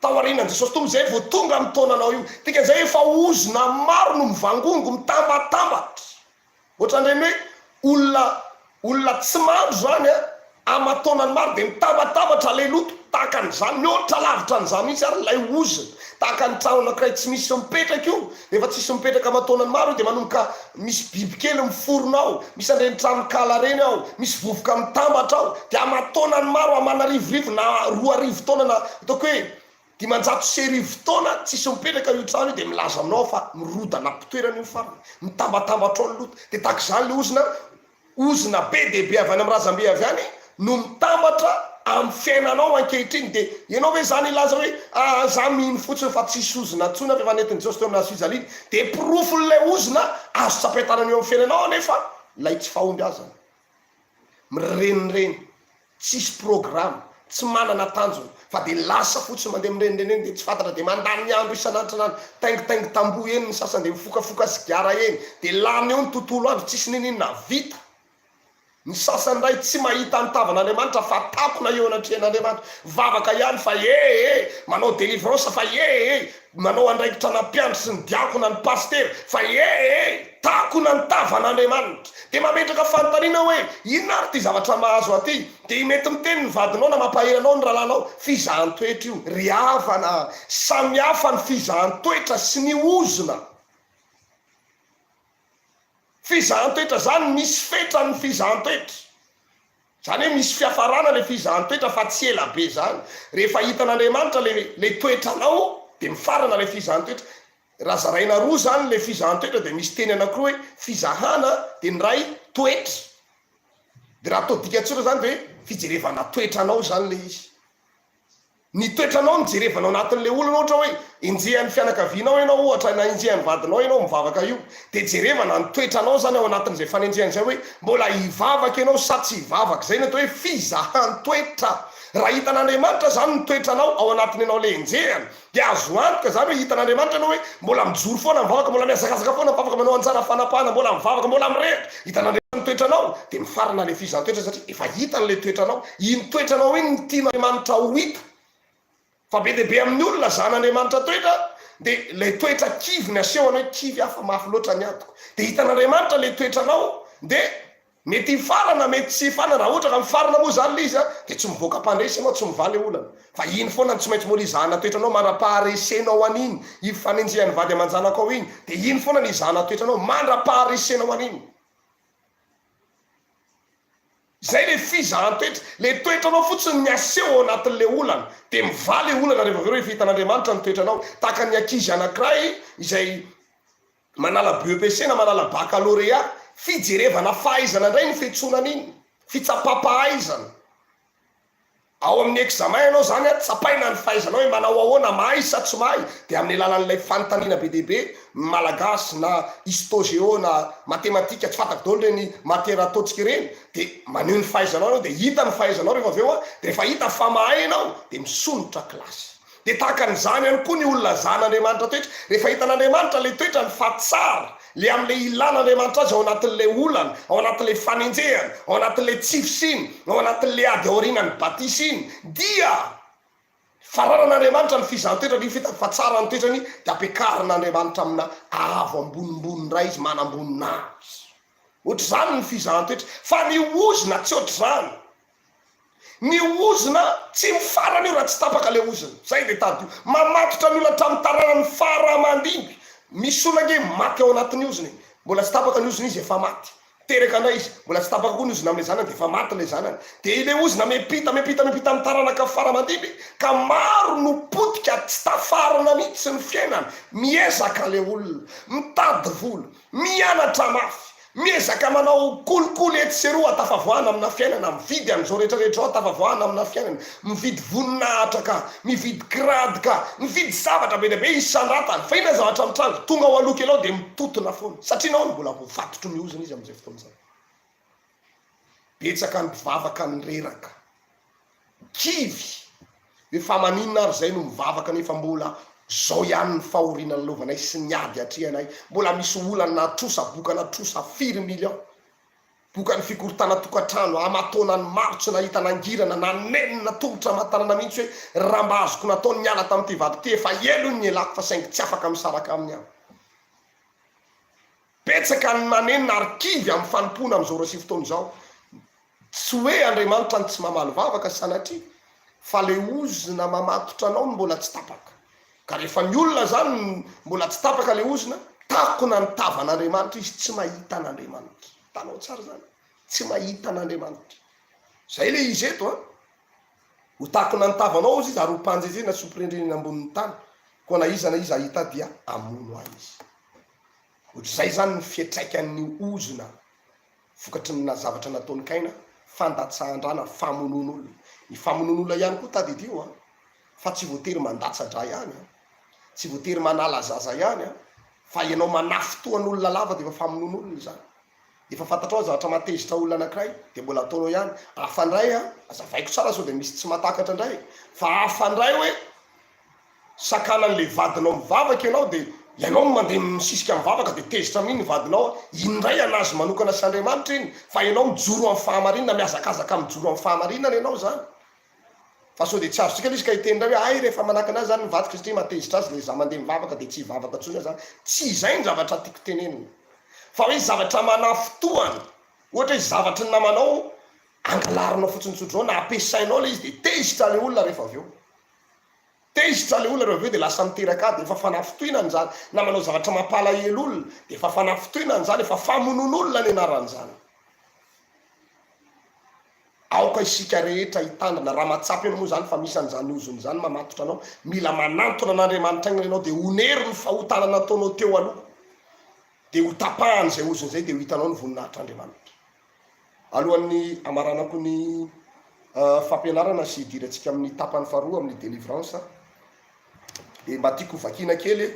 A: taorianan'i Jesosy Tompo izay vao tonga amin'ny taonanao io. Dikan'izay efa ozona maro no mivangongo, mitambatambatra. Ohatran'ireny hoe olona olona tsy mandry izany an, aman-taonany maro dia mitabataba ilay loto, tahaka an'izany, mihoatra lavitra an'izany mihitsy ary ilay ozona, tahaka ny trano anankiray tsy misy mipetraka io, rehefa tsisy mipetraka aman-taonany maro io dia manomboka misy bibikely miforona ao, misy an'ireny tranonkala ireny ao, misy vovoka mitambatra ao, dia aman-taonany maro, aman'arivorivo na 2000 taona na ataoko hoe 1500 taona tsisy mipetraka io trano io dia milaza aminao aho fa mirodana am-pitoerana io farany, mitambatambatra ao ny loto, dia tahaka izany ilay ozona, ozona be dia be avy any amin'ny razambe avy any no mitambatra amin'ny fiainanao ankehitriny, dia ianao ve izany hilaza hoe aa za mino fotsiny fa tsisy ozona intsony aho fa efa nentin'i Jesosy teo amin'ny hazo fijaliana, dia porofon'ilay ozona azo tsapain-tanana eo amin'ny fiainanao anefa ilay tsy fahombiazana. Mirenireny, tsisy programa, tsy manana tanjona fa dia lasa fotsiny mandeha mirenireny eny dia tsy fantatra dia mandany andro isan'andro isan'andro, taingitaingy tamboho eny ny sasany dia mifokafoka sigara eny dia lany eo ny tontolo andro tsisy niniana vita. Ny sasany indray tsy mahita ny tavan'Andriamanitra fa takona eo anatrehan'Andriamanitra, mivavaka ihany fa ee ee, manao délivrance fa ee ee, Manao andraikitra ana mpiandry sy ny diakona ny pasitera fa ee takona ny tavan'Andriamanitra. Dia mametraka fanontaniana hoe inona ary ity zavatra mahazo aty? Dia mety miteny ny vadinao na mampahery anao ny rahalahinao, fizahan-toetra io. Ry havana a! Samy hafa ny fizahan-toetra sy ny ozona. Fizahan-toetra zany misy fetrany ny fizahan-toetra. Zany hoe misy fiafarana le fizahan-toetra fa tsy ela be zany. Rehefa hitan'Andriamanitra le le toetranao de mifarana le fizahan-toetra. Raha zaraina roa zany le fizahan-toetra de misy teny anakiroa hoe fizahana de ny iray toetra. De raha atao dika tsotra zany de hoe fijerevana toetranao zany le izy. Ny toetranao no jerevana ao anatin'ilay olana ohatra hoe enjehan'ny fianakavianao ianao ohatra na enjehan'ny vadinao ianao mivavaka io dia jerevana ny toetranao zany ao anatin'izay fanenjehana izay hoe mbola hivavaka ianao sa tsy hivavaka izay no atao hoe fizahan-toetra raha hitan'Andriamanitra zany ny toetranao ao anatin'ny ianao le enjehana dia azo antoka zany hoe hitan'Andriamanitra ianao hoe mbola mijoro foana mivavaka mbola mihazakazaka foana mivavaka manao anjara fanapahana mbola mivavaka mbola mirehitra hitan'Andriamanitra ny toetranao dia mifarana le fizahan-toetra satria efa hitany le toetranao Iny toetranao iny no tian'Andriamanitra ho hita. Fa be dia be amin'ny olona zahan'Andriamanitra toetra dia ilay toetra kivy ny asehony hoe kivy aho fa mafy loatra ny adiko. Dia hitan'Andriamanitra ilay toetranao dia mety hifarana mety tsy hifarana, raha ohatra ka mifarana moa izany ilay izy dia tsy mivoaka mpandresy ianao, tsy mivaha ilay olana. Fa iny foana no tsy maintsy mbola hizahana toetranao mandra-paharesenao an'iny, iny fanenjehan'ny vady aman-janakao iny, dia iny foana no hizahana toetranao mandra-paharesenao an'iny. Zay le fizahan-toetra, le toetranao fotsiny ny aseho ao anatin'le olana, de mivaha le olana rehefa avy eo rehefa hitan'Andriamanitra ny toetranao, tahaka ny ankizy anankiray izay manala BEPC na manala baccalauréat, fijerevana fahaizana indray ny fiantsoana an'iny, fitsapam-pahaizana. Ao amin'ny examen ianao izany an, tsapaina ny fahaizanao hoe manao ahoana, mahay sa tsy mahay, dia amin'ny alalan'ilay fanontaniana be dia be, malagasy na histo geo na matematika, tsy fantako daholo ireny matière ataontsika ireny, dia maneho ny fahaizanao ianao, dia hita ny fahaizanao rehefa avy eo an, dia rehefa hita fa mahay ianao dia misondrotra kilasy. Dia tahaka an'izany ihany koa ny olona zahan'Andriamanitra toetra, rehefa hitan'Andriamanitra ilay toetrany fa tsara, Le amin'ilay ilàn'Andriamanitra azy ao anatin'ilay olana, ao anatin'ilay fanenjehana, ao anatin'ilay tsy fisiana, ao anatin'ilay ady aorianan'ny batisa iny, dia faranan'Andriamanitra ny fizahan-toetra, rehefa hitany fa tsara ny toetrany dia ampiakarin'Andriamanitra amina avo ambonimbony indray izy, manamboninahitra. Ohatr'izany ny fizahan-toetra. Fa ny ozona tsy ohatr'izany. Ny ozona tsy mifarana io raha tsy tapaka ilay ozona. Zay dia tadidio. Mamatotra ny olona hatramin'ny taranany fara aman-dimby. Misy olona ange maty ao anatin'ny ozona e. Mbola tsy tapaka ny ozona izy efa maty. Teraka indray izy, mbola tsy tapaka koa ny ozona amin'ilay zanany dia efa maty ilay zanany. Dia ilay ozona miampita, miampita, miampita amin'ny taranaka fara aman-dimby ka maro no potika tsy tafarina mihitsy ny fiainana. Miezaka ilay olona, mitady vola, mianatra mafy, Miezaka manao kolikoly etsy sy eroa hatafavoahana amina fiainana, mividy an'izao rehetra rehetra izao hatafavoahana amina fiainana, mividy voninahitra ka, mividy grade ka, mividy zavatra be dia be isandratany, fa inona ny zavatra mitranga? Tonga ao aloha kely ao dia mitotona foana, satria nahoana? Mbola voafatotry ny ozona izy amin'izay fotoana izay. Betsaka ny mpivavaka nireraka. Kivy hoe fa maninona ary zay no mivavaka nefa mbola zao ihany ny fahoriana lalovanay sy ny ady atrehanay, mbola misy olana na trosa bokana trosa firy millions, bokan'ny fikorontanan tokantrano amataonany maro tsy nahita nangirana na nenina tongotra aman-tanana mihitsy hoe raha mba azoko natao ny niala tamin'ity vadiko ity efa ela io ny nialako fa saingy tsy afaka misaraka aminy aho. Betsaka ny manenina ary kivy amin'ny fanompoana amin'izao ora sy fotoana izao. Tsy hoe Andriamanitra no tsy mamaly vavaka sanatria, fa ilay ozona mamatotra anao no mbola tsy tapaka. Ka rehefa ny olona izany mbola tsy tapaka ilay ozona, takona ny tavan'Andriamanitra izy, tsy mahita an'Andriamanitra. Hitanao tsara izany? Tsy mahita an'Andriamanitra. Izay ilay izy eto an. Ho takona ny tavanao hozy izy ary ho mpanjejena sy ho mpirendrena eny ambonin'ny tany. Koa na iza na iza hahita ahy dia hamono ahy izy. Ohatr'izay izany ny fiantraikan'ny ozona vokatry ny zavatra nataon'i Kaina, fandatsahan-drà na famonoan'olona. Ny famonoan'olona ihany koa tadidio an, fa tsy voatery mandatsa-drà ihany an, tsy voatery manala zaza ihany an, fa ianao manafintohan'olona lava dia efa famonoan'olona izany. Efa fantatrao ny zavatra mahatezitra olona anankiray dia mbola ataonao ihany. Hafa indray an, azavaiko tsara sao dia misy tsy mahatakatra indray, fa hafa indray hoe Sakanan'le vadinao mivavaka ianao de ianao no mandeha misisika mivavaka de tezitra amin'iny ny vadinao, iny indray an'azy manokana sy Andriamanitra iny fa ianao mijoro amin'ny fahamarinana, mihazakazaka mijoro amin'ny fahamarinana ianao zany. Fa sao de tsy azontsika le izy ka hiteny indray hoe hay rehefa manakana ahy zany ny vadiko satria mahatezitra azy le za mandeha mivavaka de tsy hivavaka intsony aho zany. Tsy izay ny zavatra tiako tenenina fa hoe zavatra manafintohana, ohatra hoe zavatry ny namanao angalarinao fotsiny tsotr'izao na ampiasainao le izy de tezitra le olona rehefa avy eo. Tezitra le olona rehefa avy eo dia lasa miteraka ady, efa fanafintohinana izany, na manao zavatra mampalahelo olona dia efa fanafintohinana izany, efa famonoan'olona ny anaran'izany. Aoka isika rehetra hitandrina, raha mahatsapa ianao moa izany fa misy an'izany ozona izany mamatotra anao, mila manantona an'Andriamanitra aingana ianao dia honero ny fahotana nataonao teo aloha, dia ho tapahany izay ozona izay dia ho hitanao ny voninahitr'Andriamanitra. Alohan'ny hamaranako ny fampianarana sy hidirantsika amin'ny tapany faharoa amin'ny délivrance dia mba tiako hovakiana kely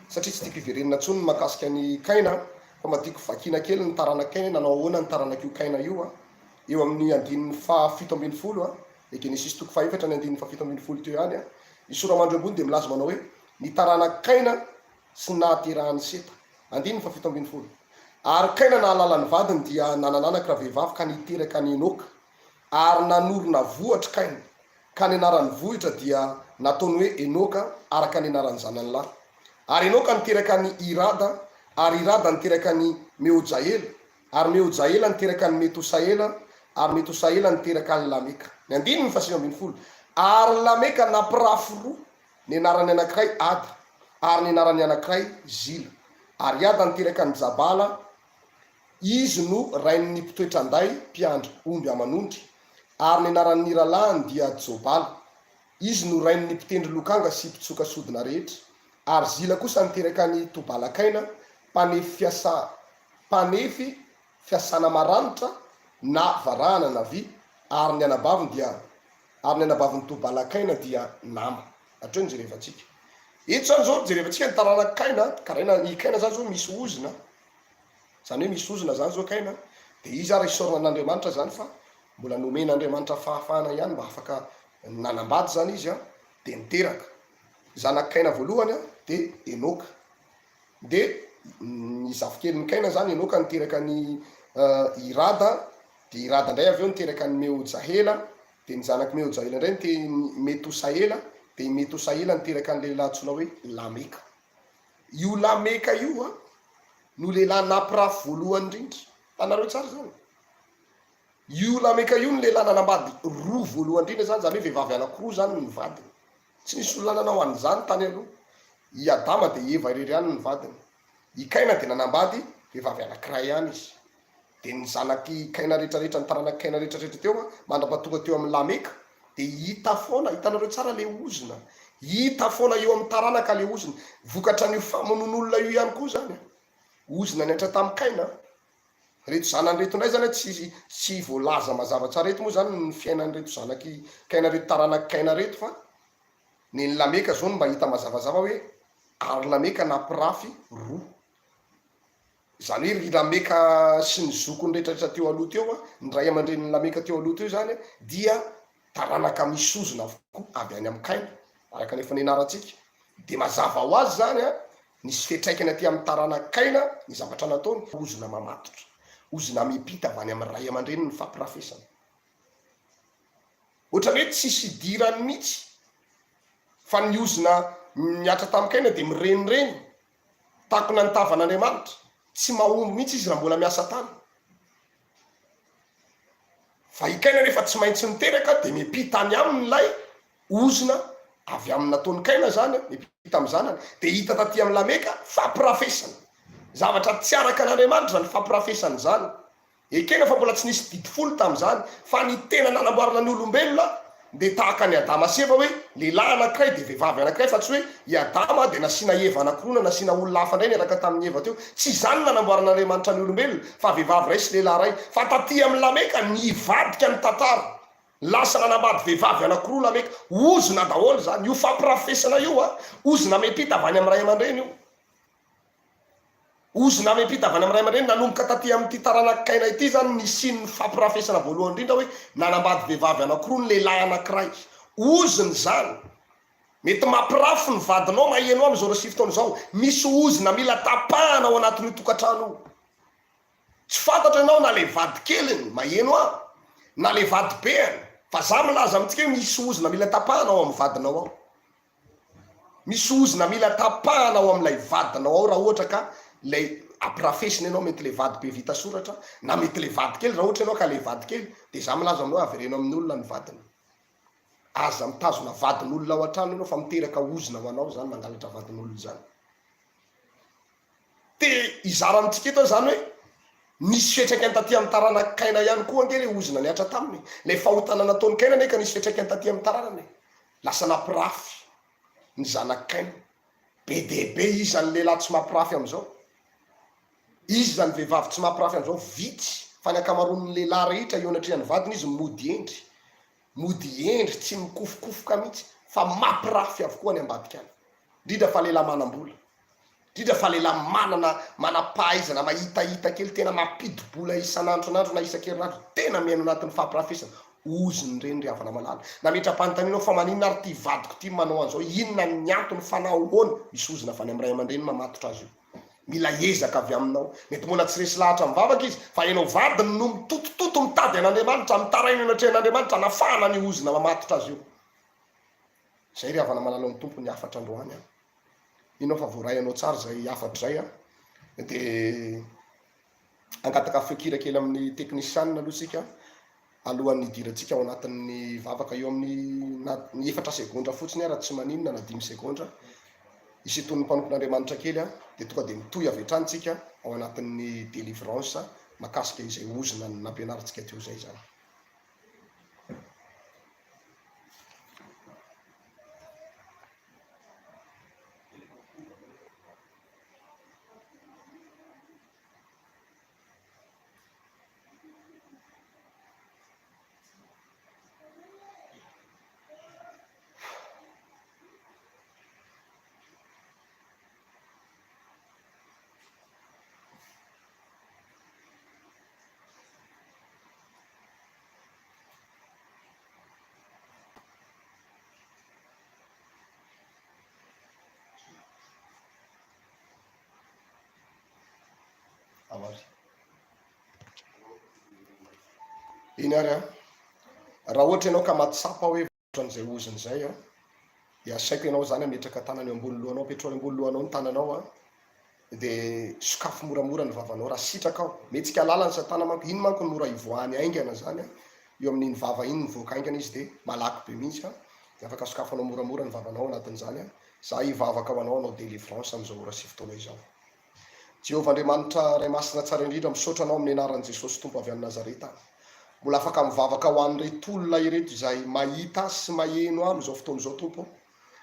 A: satria tsy tiako hiverenana intsony ny mahakasika an'i Kaina fa mba tiako vakiana kely ny taranak'i Kaina hoe nanao ahoana ny taranak'io Kaina io a, eo amin'ny andininy fahafito ambin'ny folo a, le Genesisy toko fahaefatra ny andininy fahafito ambin'ny folo teo ihany a, ny sora-mandro ambony dia milaza manao hoe ny taranak'i Kaina sy ny nahaterahan'i Seta. Andininy fahafito ambin'ny folo. Ary Kaina nahalala ny vadiny dia nanan'anaka ravehivavy ka niteraka an'i Enoka. Ary nanorina vohitra Kaina, ka ny anaran'ny vohitra dia nataony hoe Enoka, araka ny anaran'ny zanany lahy. Ary Enoka niteraka an'i Irada, ary Irada niteraka an'i Mehojaela, ary Mehojaela niteraka an'i Metosaela, ary Metosaela niteraka an'i Lameka. Ny andininy fahasivy ambin'ny folo. Ary Lameka nampirafy roa Ny anaran'ny anankiray Ada, ary ny anaran'ny anankiray Zila. Ary Ada niteraka an'i Jabala, izy no rain'ny mpitoetra an-day mpiandry omby aman'ondry, ary ny anaran'ny rahalahiny dia Jobala, izy no rain'ny mpitendry lokanga sy mpitsoka sodina rehetra. Ary Zila kosa niteraka an'i Tobala-kaina, mpanefy fiasa, mpanefy fiasana maranitra na varahana na vy, ary ny anabaviny dia ary ny anabavin'i Tobala-kaina dia Nama. Hatreo no jerevantsika. Eto izany izao jerevantsika ny taranak'i Kaina, karaina, i Kaina izany izao misy ozona, izany hoe misy ozona izany izao Kaina, dia izy ary isaorana an'Andriamanitra izany fa mbola nomen'Andriamanitra fahafahana ihany mba afaka nanambady izany izy an, dia niteraka. Zanak'i Kaina voalohany an, dia Enoka. Dia Ny zafikelin'i Kaina izany, Enoka niteraka an'i Irada, dia Irada indray avy eo niteraka an'i Meojahela, dia ny zanak'i Meojahela indray nite- Metosaela, dia i Metosaela niteraka ny lehilahy antsoina hoe Lameka. Io Lameka io an, no lehilahy nampirafy voalohany indrindra. Hitanareo tsara izany? Io Lameka io no lehilahy nanambady roa voalohany indrindra izany, izany hoe vehivavy anankiroa izany ny vadiny. Tsy nisy olona nanao an'izany tany aloha. I Adama dia i Eva irery ihany ny vadiny. I Kaina dia nanambady vehivavy anankiray ihany izy. Dia ny zanak'i Kaina rehetrarehetra, ny taranak'i Kaina rehetrarehetra teo, mandra-pahatonga teo amin'i Lameka, dia hita foana, hitanareo tsara ilay ozona. Hita foana eo amin'ny taranaka ilay ozona. Vokatra an'io famonoan'olona io ihany koa izany. Ozona nihatra tamin'i Kaina. Ireto zanany ireto indray izany tsy tsy voalaza mazava tsara eto moa izany ny fiainan'ireto zanak'i Kaina ireto taranak'i Kaina ireto fa nen'i Lameka izao no mba hita mazavazava hoe ary Lameka nampirafy roa. Izany hoe ry Lameka sy ny zokiny rehetrarehetra teo aloha teo, ny ray aman-drenin'i Lameka teo aloha teo izany dia Taranaka misy ozona avokoa avy any amin'i Kaina, araka ny efa nianarantsika. Dia mazava ho azy izany an, nisy fiantraikany aty amin'ny taranak'i Kaina ny zavatra nataony. Ozona mamatotra, ozona miampita avy any amin'ny ray aman-dreny ny fampirafesana. Ohatran'ny hoe tsisy idirany mihitsy fa ny ozona mihatra tamin'i Kaina dia mirenireny, takona ny tavan'Andriamanitra. Tsy mahomby mihitsy izy raha mbola miasa tany. Fa i Kaina rehefa tsy maintsy niteraka dia miampita any aminy ilay ozona avy amin'ny nataon'i Kaina izany, miampita amin'ny zanany. Dia hita taty amin'i Lameka fampirafesana. Zavatra tsy araka an'Andriamanitra izany fampirafesana izany. Ekena fa mbola tsy nisy didy folo tamin'izany, fa ny tena nanamboarana ny olombelona dia tahaka an'i Adama sy Eva hoe lehilahy anankiray dia vehivavy anankiray fa tsy hoe i Adama dia nasiana Eva anankiroa na nasiana olona hafa indray niaraka tamin'i Eva teo. Tsy izany no nanamboaran'Andriamanitra ny olombelona fa vehivavy iray sy lehilahy iray. Fa taty amin'i Lameka nivadika ny tantara. Lasa nanambady vehivavy anankiroa Lameka. Ozona daholo izany. Io fampirafesana io a! Ozona miampita avy any amin'ny ray aman-dreny io. Ozona miampita avy any amin'ny ray aman-dreny, nanomboka taty amin'ity taranak'i Kaina ity izany ny nisian'ny fampirafesana voalohany indrindra hoe nanambady vehivavy anankiroa ny lehilahy anankiray. Ozona izany. Mety mampirafy ny vadinao maheno amin'izao rosy fotoana izao. Misy ozona mila tapahana ao anatin'io tokantrano io. Tsy fantatro ianao na ilay vadikeliny maheno ahy na ilay vadibeany fa za milaza amintsika hoe misy ozona mila tapahana ao amin'ny vadinao ao. Misy ozona mila tapahana ao amin'ilay vadinao ao raha ohatra ka ilay ampirafesina ianao mety ilay vady be vita soratra na mety ilay vady kely raha ohatra ianao ka ilay vady kely dia za milaza aminao avereno amin'ny olona ny vadiny. Aza mitazona vadin'olona ao an-trano ianao fa miteraka ozona ho anao izany mangalatra vadin'olona izany. Te hizara amintsika eto aho izany hoe nisy fiantraikany taty amin'ny taranak'i Kaina ihany koa ange ilay ozona nihatra taminy. Ilay fahotana nataon'i Kaina anie ka nisy fiantraikany taty amin'ny taranany e. Lasa nampirafy ny zanak'i Kaina. Be dia be iza ny lehilahy tsy mampirafy amin'izao? Iza ny vehivavy tsy mampirafy amin'izao? Vitsy fa ny ankamaroan'ny lehilahy rehetra eo anatrehan'ny vadiny izy mody hendry. Mody hendry tsy mikofokofoka mihitsy fa mampirafy avokoa any ambadika any. Indrindra fa lehilahy manam-bola. Indrindra fa lehilahy manana manam-pahaizana mahitahita kely tena mampidi-bola isan'andro isan'andro na isan-kerinandro tena mihaino anatin'ny fampirafesana. Ozony ireny ry havana malala. Nametra-panontaniana aho fa maninona ary ity vadiko ity manao an'izao, inona ny antony fa nahoana? Misy ozona avy any amin'ny ray aman-dreny mamatotra azy io. Mila ezaka avy aminao. Mety mbola tsy resy lahatra mivavaka izy fa ianao vadiny no mitotototo mitady an'Andriamanitra, mitaraina eo anatrehan'Andriamanitra hanafahana an'io ozona mamatotra azy io. Izay ry havana malala ao amin'ny Tompo ny hafatra androany an. Mino aho fa voaray anao tsara izay hafatra izay an. Dia hangataka feon-kira kely amin'ny teknisianina aloha isika alohan'ny hidirantsika ao anatin'ny vavaka eo amin'ny na ny efatra segondra fotsiny ara tsy maninona na dimy segondra. Isintonin'ny mpanompon'Andriamanitra kely an, dia tonga dia mitohy avy hatrany tsika ao anatin'ny délivrance mahakasika izay ozona nampianarintsika teo izay izany. Ao ary. Eny ary an. Raha ohatra ianao ka mahatsapa hoe ohatran'izay ozona izay an, dia asaiko ianao izany hametraka tanana eo ambony lohanao, apetraho eo ambony lohanao ny tananao an, dia sokafy moramora ny vavanao raha sitrakao. Mihetsika lalana satana manko, iny manko no mora hivoahany haingana izany an, eo amin'iny vava iny mivoaka haingana izy dia malaky be mihitsy an, dia afaka sokafanao moramora ny vavanao anatin'izany an, za hivavaka ho anao hanao délivrance amin'izao ora sy fotoana izao. Jehovah Andriamanitra Ray Masina Tsara Indrindra, misaotra Anao amin'ny anaran'i Jesosy Tompo avy any Nazareta. Mbola afaka mivavaka ho an'ireto olona ireto izay mahita ahy sy maheno ahy amin'izao fotoana izao, Tompo ô.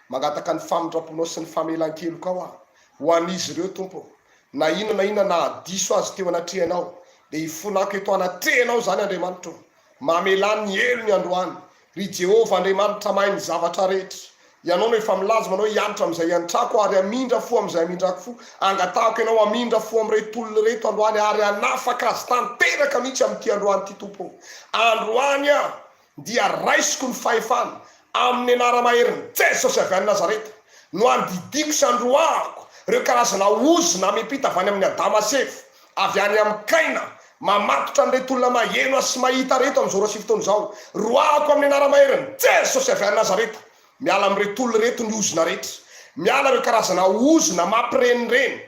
A: Mangataka ny famindram-ponao sy ny famelan-kelokao aho ho an'izy ireo, Tompo ô. Na inona na inona nahadiso azy teo anatrehanao, dia ifonako eto anatrehanao izany, Andriamanitra ô. Mamelà ny helony androany, ry Jehovah Andriamanitra mahay ny zavatra rehetra. Ianao no efa milaza manao hoe hiantra amin'izay hiantrako ary hamindra fo amin'izay hamindrako fo. Angatahako Ianao hamindra fo amin'ireto olona ireto androany ary hanafaka azy tanteraka mihitsy amin'ity androany ity, Tompo ô. Androany aho dia raisiko ny fahefana Amin'ny anara-maherin'i Jesosy avy any Nazareta no andidiako sy androahako ireo karazana ozona miampita avy any amin'i Adama sy Eva, avy any amin'i Kaina, mamatotra an'ireto olona maheno ahy sy mahita ireto amin'izao ora sy fotoana izao. Roahako amin'ny anara-maherin'i Jesosy avy any Nazareta. Miala amin'ireto olona ireto ny ozona rehetra. Miala ireo karazana ozona mampirenireny,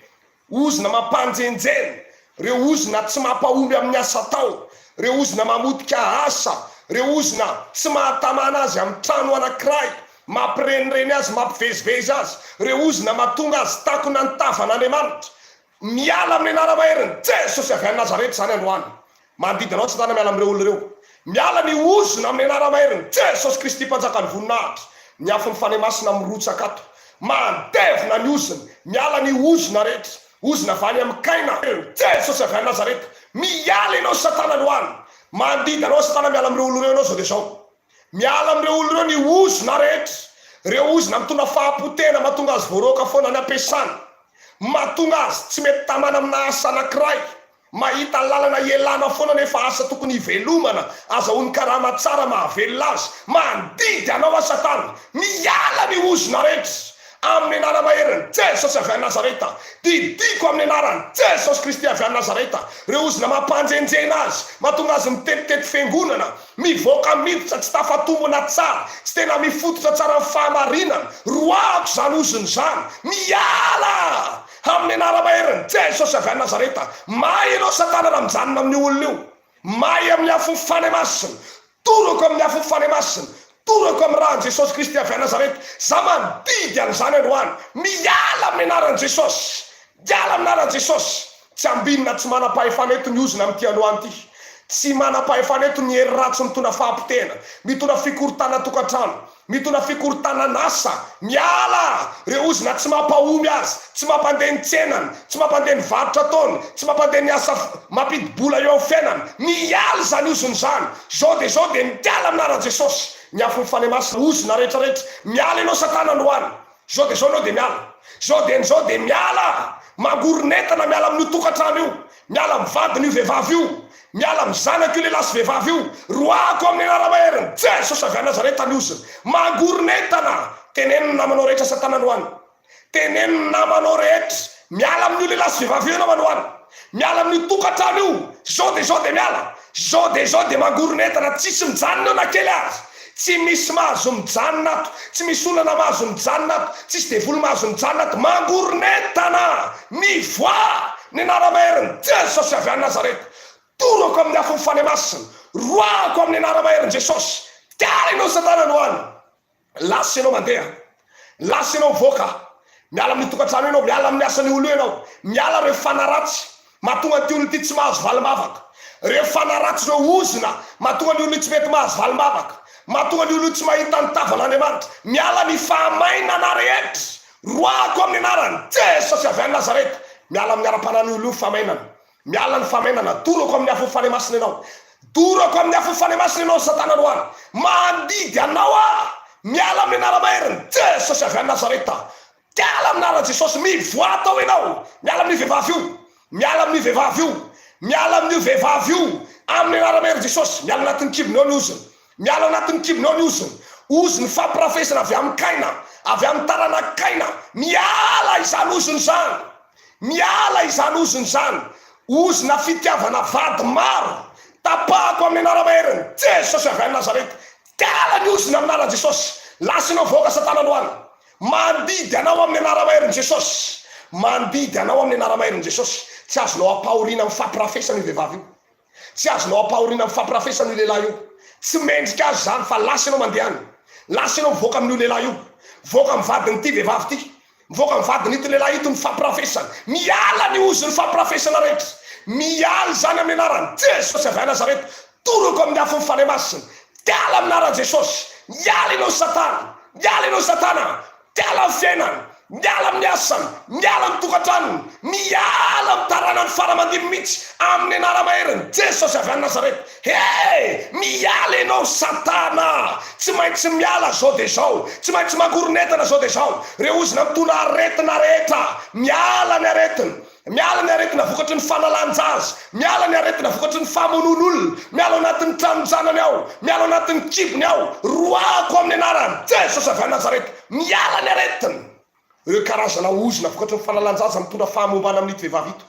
A: Ozona mampanjenjena, reo ozona tsy mampahomby amin'ny asa atao, reo ozona mamotika asa, reo ozona tsy mahatamana azy amin'ny trano anankiray, mampirenireny azy, mampivezivezy azy, reo ozona mahatonga azy takona ny tavan'Andriamanitra. Miala amin'ny anara-maherin'i Jesosy avy any Nazareta izany androany. Mandidy anao Satana miala amin'ireo olona ireo. Miala ny ozona amin'ny anara-maherin'i Jesosy Kristy Mpanjakan'ny voninahitra. Ny afon'ny Fanahy Masina mirotsaka ato. Mandevona ny ozona. Miala ny ozona rehetra. Ozona avy any amin'i Kaina. Jesosy avy any Nazareta. Miala ianao Satana androany. Mandidy anao Satana miala amin'ireo olona ireo ianao izao dia izao. Miala amin'ireo olona ireo ny ozona rehetra. Ireo ozona mitondra fahapotehana mahatonga azy voaroaka foana any am-piasana. Mahatonga azy tsy mety tamana amina asa anankiray. Mahita lalana hialana foana nefa asa tokony hivelomana, azahoany karama tsara mahavelona azy. Mandidy anao aho satana, miala ny ozona rehetra amin'ny anara-maherin'i Jesosy avy any Nazareta. Didiko amin'ny anaran'i Jesosy Kristy avy any Nazareta ireo ozona mampanjenjena azy, mahatonga azy mitetitety fiangonana, mivoaka miditra tsy tafatombina tsara, tsy tena mifototra tsara amin'ny fahamarinana. Roahako izany ozona izany. Miala! Amin'ny anara-maherin'i Jesosy avy any Nazareta, may ianao Satana raha mijanona amin'io olona io. May amin'ny afon'ny Fanahy Masina. Torako amin'ny afon'ny Fanahy Masina. Torako amin'ny ràn'i Jesosy Kristy avy any Nazareta. Za mandidy an'izany androany. Miala amin'ny anaran'i Jesosy. Miala amin'ny anaran'i Jesosy. Tsy ambinina tsy manam-pahefana eto ny ozona amin'ity androany ity. Tsy manam-pahefana eto ny hery ratsy mitondra fahapotehana, mitondra fikorontanan-tokantrano, mitondra fikorontanan'asa. Miala! Ireo ozona tsy mampahomby azy, tsy mampandeha ny tsenany, tsy mampandeha ny varotra ataony, tsy mampandeha ny asa mampidi-bola eo amin'ny fiainany. Miala izany ozona izany. Izao dia izao dia miala amin'ny anaran'i Jesosy. Ny afon'ny Fanahy Masina, ozona rehetra rehetra. Miala ianao Satana androany. Izao dia izao ianao dia miala. Izao dia izao dia miala. Mangoron'entana miala amin'io tokantrano io. Miala amin'ny vadiny io vehivavy io. Miala amin'ny zanako io lehilahy sy vehivavy io. Roahako amin'ny anara-maherin'i Jesosy avy any Nazareta ny ozona. Mangoron'entana. Teneno ny namanao rehetra Satana androany. Teneno ny namanao rehetra. Miala amin'io lehilahy sy vehivavy io ianao androany. Miala amin'io tokantrano io. Izao dia izao dia miala. Izao dia izao dia mangoron'entana. Tsisy mijanona eo na kely aza. Tsy misy mahazo mijanona ato. Tsy misy olana mahazo mijanona ato. Tsisy devoly mahazo mijanona ato. Mangoron'entana! Mivoaha! Ny anara-maherin'i Jesosy avy any Nazareta. Torako amin'ny afon'ny Fanahy Masina. Roahako amin'ny anara-maherin'i Jesosy. Tiara ianao Satana androany. Lasa ianao mandeha. Lasa ianao mivoaka. Miala amin'io tokantrano io ianao, miala amin'ny asan'io olona io ianao. Miala ireo fanahy ratsy mahatonga an'ity olona ity tsy mahazo valim-bavaka. Ireo fanahy ratsy, ireo ozona mahatonga ny olona io tsy mety mahazo valim-bavaka. Mahatonga ny olona io tsy mahita ny tavan'Andriamanitra. Miala ny fahamainana rehetra. Roahako amin'ny anaran'i Jesosy avy any Nazareta. Miala amin'ny ara-panahin'io olona io ny fahamainana. Miala ny famainana, dorako amin'ny afon'ny Fanahy Masina ianao. Dorako amin'ny afon'ny Fanahy Masina ianao Satana androany. Mandidy anao aho, miala amin'ny anara-maherin'i Jesosy avy any Nazareta. Miala amin'ny anaran'i Jesosy, mivoaha tao ianao. Miala amin'io vehivavy io. Miala amin'io vehivavy io. Miala amin'io vehivavy io. Amin'ny anara-maherin'i Jesosy. Miala anatin'ny kibony ao ny ozona. Miala anatin'ny kibony ao ny ozona. Ozona fampirafesana avy amin'i Kaina, avy amin'ny taranak'i Kaina. Miala izany ozona izany. Miala izany ozona izany. Ozona fitiavana vady maro, tapahako amin'ny anara-maherin'i Jesosy avy any Nazareta. Tiala ny ozona amin'ny anaran'i Jesosy. Lasa ianao vahoaka satana androany. Mandidy anao amin'ny anara-maherin'i Jesosy. Mandidy anao amin'ny anara-maherin'i Jesosy. Tsy azonao ampahoriana amin'ny fampirafesana io vehivavy io. Tsy azonao ampahoriana amin'ny fampirafesana io lehilahy io. Tsy mendrika azy izany fa lasa ianao mandeha any. Lasa ianao mivoaka amin'io lehilahy io. Mivoaka amin'ny vadin'ity vehivavy ity. Mivoaka amin'ny vadin'ito lehilahy ito ny fampirafesana. Miala ny ozon'ny fampirafesana rehetra. Miala izany amin'ny anaran'i Jesosy avy any Nazareta. Toroko amin'ny afon'ny Fanahy Masina. Miala amin'ny anaran'i Jesosy. Miala ianao Satana. Miala ianao Satana. Miala amin'ny fiainany, miala amin'ny asany, miala amin'ny tokantranony, miala amin'ny taranany fara aman-dimy mihitsy, amin'ny anara-maherin'i Jesosy avy any Nazareta. He! Miala ianao Satana! Tsy maintsy miala zao dia zao, tsy maintsy mangoron'entana zao dia zao. Ireo ozona mitondra aretina rehetra, miala ny aretina. Miala ny aretina vokatry ny fanalan-jaza, miala ny aretina vokatry ny famonoan'olona, miala ao anatin'ny tranon-janany ao, miala ao anatin'ny kibony ao, roahako amin'ny anaran'i Jesosy avy any Nazareta, miala ny aretina. Ireo karazana ozona vokatry ny fanalan-jaza mitondra fahamombana amin'ito vehivavy ito,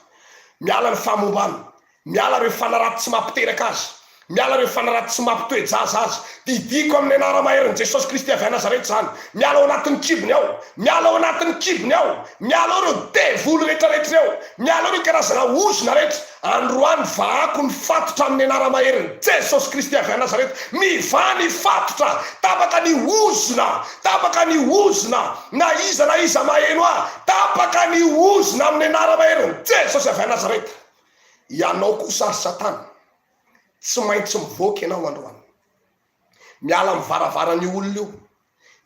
A: miala ny fahamombana. Miala ireo fanarato tsy mampiteraka azy. Miala ireo fanarato tsy mampitoe-jaza azy. Didiako amin'ny anara-maherin'i Jesosy Kristy avy any Nazareta izany. Miala ao anatin'ny kibony ao. Miala ao anatin'ny kibony ao. Miala ao ireo devoly rehetrarehetra ireo. Miala ao ireo karazana ozona rehetra. Androany vahako ny fatotra amin'ny anara-maherin'i Jesosy Kristy avy any Nazareta. Mivaha ny fatotra. Tapaka ny ozona. Tapaka ny ozona. Na iza na iza maheno ahy. Tapaka ny ozona amin'ny anara-maherin'i Jesosy avy any Nazareta. Ianao kosa ry satana, tsy maintsy mivoaka ianao androany. Miala amin'ny varavaran'io olona io.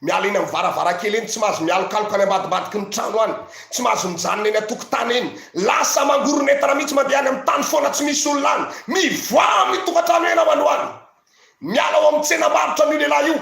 A: Miala eny amin'ny varavarankely eny, tsy mahazo mialokaloka any ambadimbadiky ny trano any, tsy mahazo mijanona eny an-tokotany eny. Lasa mangoron'entana mihitsy mandeha any amin'ny tany foana tsy misy olona any. Mivoaha amin'io tokantrano io ianao androany. Miala ao amin'ny tsenam-barotra an'io lehilahy io.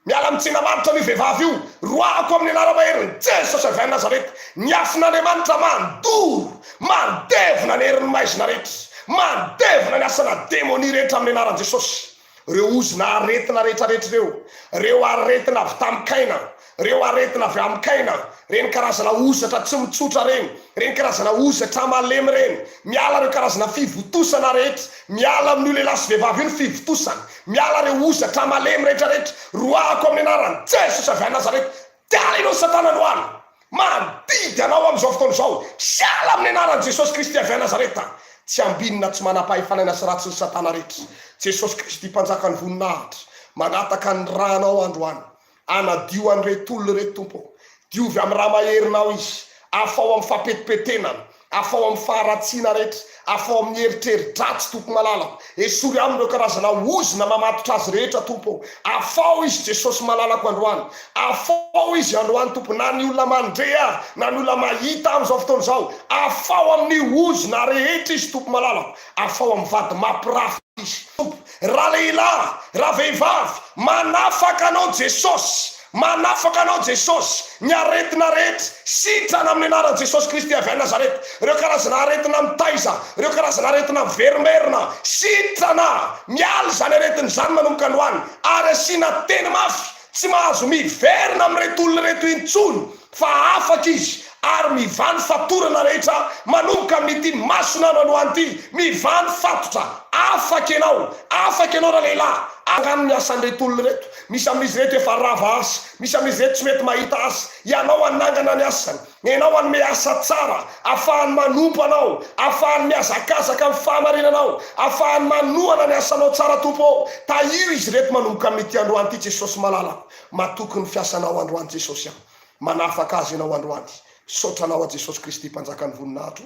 A: Miala amin'ny tsenam-barotra an'io vehivavy io, roahako amin'ny anara-maherin'i Jesosy avy any Nazareta. Ny afon'Andriamanitra mandoro, mandevona ny herin'ny maizina rehetra, mandevona ny asana demonia rehetra amin'ny anaran'i Jesosy. Ireo ozona aretina rehetrarehetra ireo, ireo aretina avy tamin'i Kaina, ireo aretina avy amin'i Kaina, ireny karazana hozatra tsy mitsotra ireny, ireny karazana hozatra malemy ireny, miala ireo karazana fivontosana rehetra, miala amin'io lehilahy sy vehivavy io ny fivontosana, Miala reo hozatra malemy rehetra rehetra, roahako amin'ny anaran'i Jesosy avy any Nazareta, Tiala ianao satana androany, mandidy anao amin'izao fotoana izao, hiala amin'ny anaran'i Jesosy Kristy avy any Nazareta, tsy ambinina tsy manam-pahefana aina sy ratsy ny satana rehetra, Jesosy Kristy mpanjakan'ny voninahitra, mangataka ny ranao androany, Anadio an'ireto olona ireto, Tompo ô. Diovy amin'ny rà maherinao izy. Afaho amin'ny fampetipetenana. Afaho amin'ny faharatsiana rehetra. Afaho amin'ny eritreri-dratsy, Tompo malalako. Esory aminy ireo karazana ozona mamatotra azy rehetra, Tompo ô. Afaho izy, Jesosy malalako, androany. Afaho izy androany, Tompo, na ny olona mandre ahy, na ny olona mahita ahy amin'izao fotoana izao. Afaho amin'ny ozona rehetra izy, Tompo malalako. Afaho amin'ny vady mampirafy izy, Tompo. Ralehilahy, ravehivavy, manafaka anao Jesosy, manafaka anao Jesosy, ny aretina rehetra, sitrana amin'ny anaran'i Jesosy Kristy avy any Nazareta, ireo karazana aretina mitaiza, ireo karazana aretina miverimberina, sitrana, miala izany aretina izany manomboka androany, ary asiana teny mafy, tsy mahazo miverina amin'ireto olona ireto intsony, fa afaka izy ary mivaha ny fatorana rehetra manomboka amin'ity mason'andro androany ity, mivaha ny fatotra, afaka ianao, afaka ianao ralehilahy, angano ny asan'ireto olona ireto, misy amin'izy ireto efa rava asa, misy amin'izy ireto tsy mety mahita asa, ianao hanangana ny asany, ianao hanome asa tsara, afahany manompo anao, afahany mihazakazaka amin'ny fahamarinanao, afahany manohana ny asanao tsara Tompo ô, tahio izy ireto manomboka amin'ity androany ity Jesosy malalako, matoky ny fiasanao androany Jesosy aho. Manafaka azy ianao androany. Misaotra anao aho Jesosy Kristy Mpanjakan'ny voninahitro.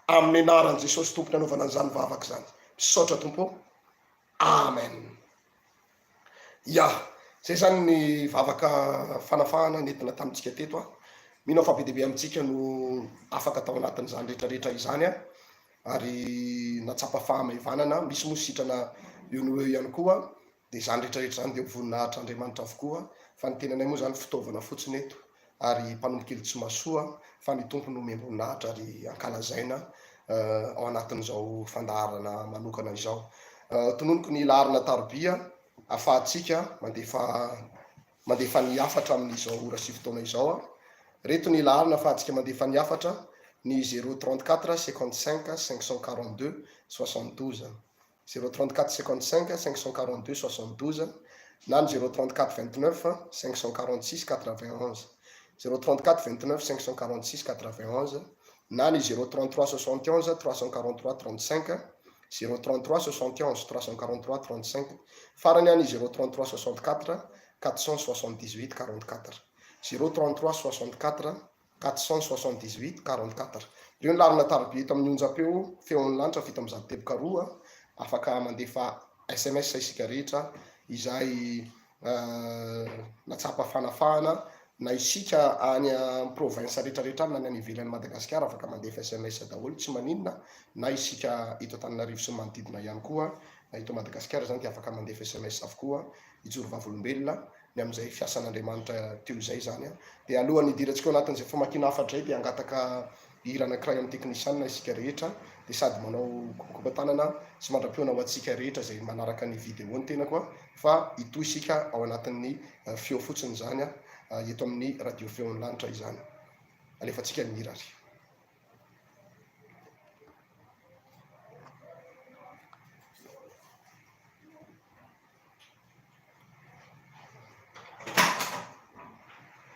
A: Amin'ny anaran'i Jesosy Tompo nanaovana an'izany vavaka izany. Misaotra Tompo ô. Amen. Ya, zay zany ny vavaka fanafahana nentina tamintsika teto a. Mino aho fa be dia be amintsika no afaka tao anatin'izany rehetrarehetra izany a. Ary natsapa fahamaivanana, misy moa sitrana eo no eo ihany koa. Dia izany rehetra rehetra izany dia ho voninahitr'Andriamanitra avokoa, fa ny tenanay moa izany fitaovana fotsiny eto, ary mpanompo kely tsy mahasoa, fa ny Tompo no omem-boninahitra ary ankalazaina ao anatin'izao fandaharana manokana izao. Tononiko ny laharana tarobia afahantsika mandefa mandefa ny hafatra amin'izao ora sy fotoana izao. Reto ny laharana afahantsika mandefa ny hafatra. ny 0 34 55 542 72, 0 34 55 542 72, na ny 0 34 29 546 91, 0 34 29 546 91, na ny 0 33 71 343 35, 0 33 71 343 35. Farany any 0 33 64 478 44, 0 33 64 478 44. Ireo ny laharana tariby eto amin'ny onjam-peo Feon'ny Lanitra 107.2. Afaka mandefa SMS isika rehetra izay natsapa fanafahana, na isika any province rehetrarehetra any na ny any ivelan'i Madagasikara, afaka mandefa SMS daholo, tsy maninona, na isika eto Antananarivo sy ny manodidina ihany koa, na eto Madagasikara zany dia afaka mandefa SMS avokoa hijoro vavolombelona ny amin'izay fiasan'Andriamanitra teo izay zany. A dia alohan'ny hidirantsika ao anatin'izay famakiana hafatra izay dia hangataka hira anankiray amin'ny teknisianina isika rehetra, dia sady manao kopakopa-tanana sy mandra-pihaona ho antsika rehetra izay manaraka ny vidéo ny tenako a fa hitohy isika ao anatin'ny feo fotsiny izany a eto amin'ny radio Feon'ny Lanitra izany. Alefantsika ny hira ary.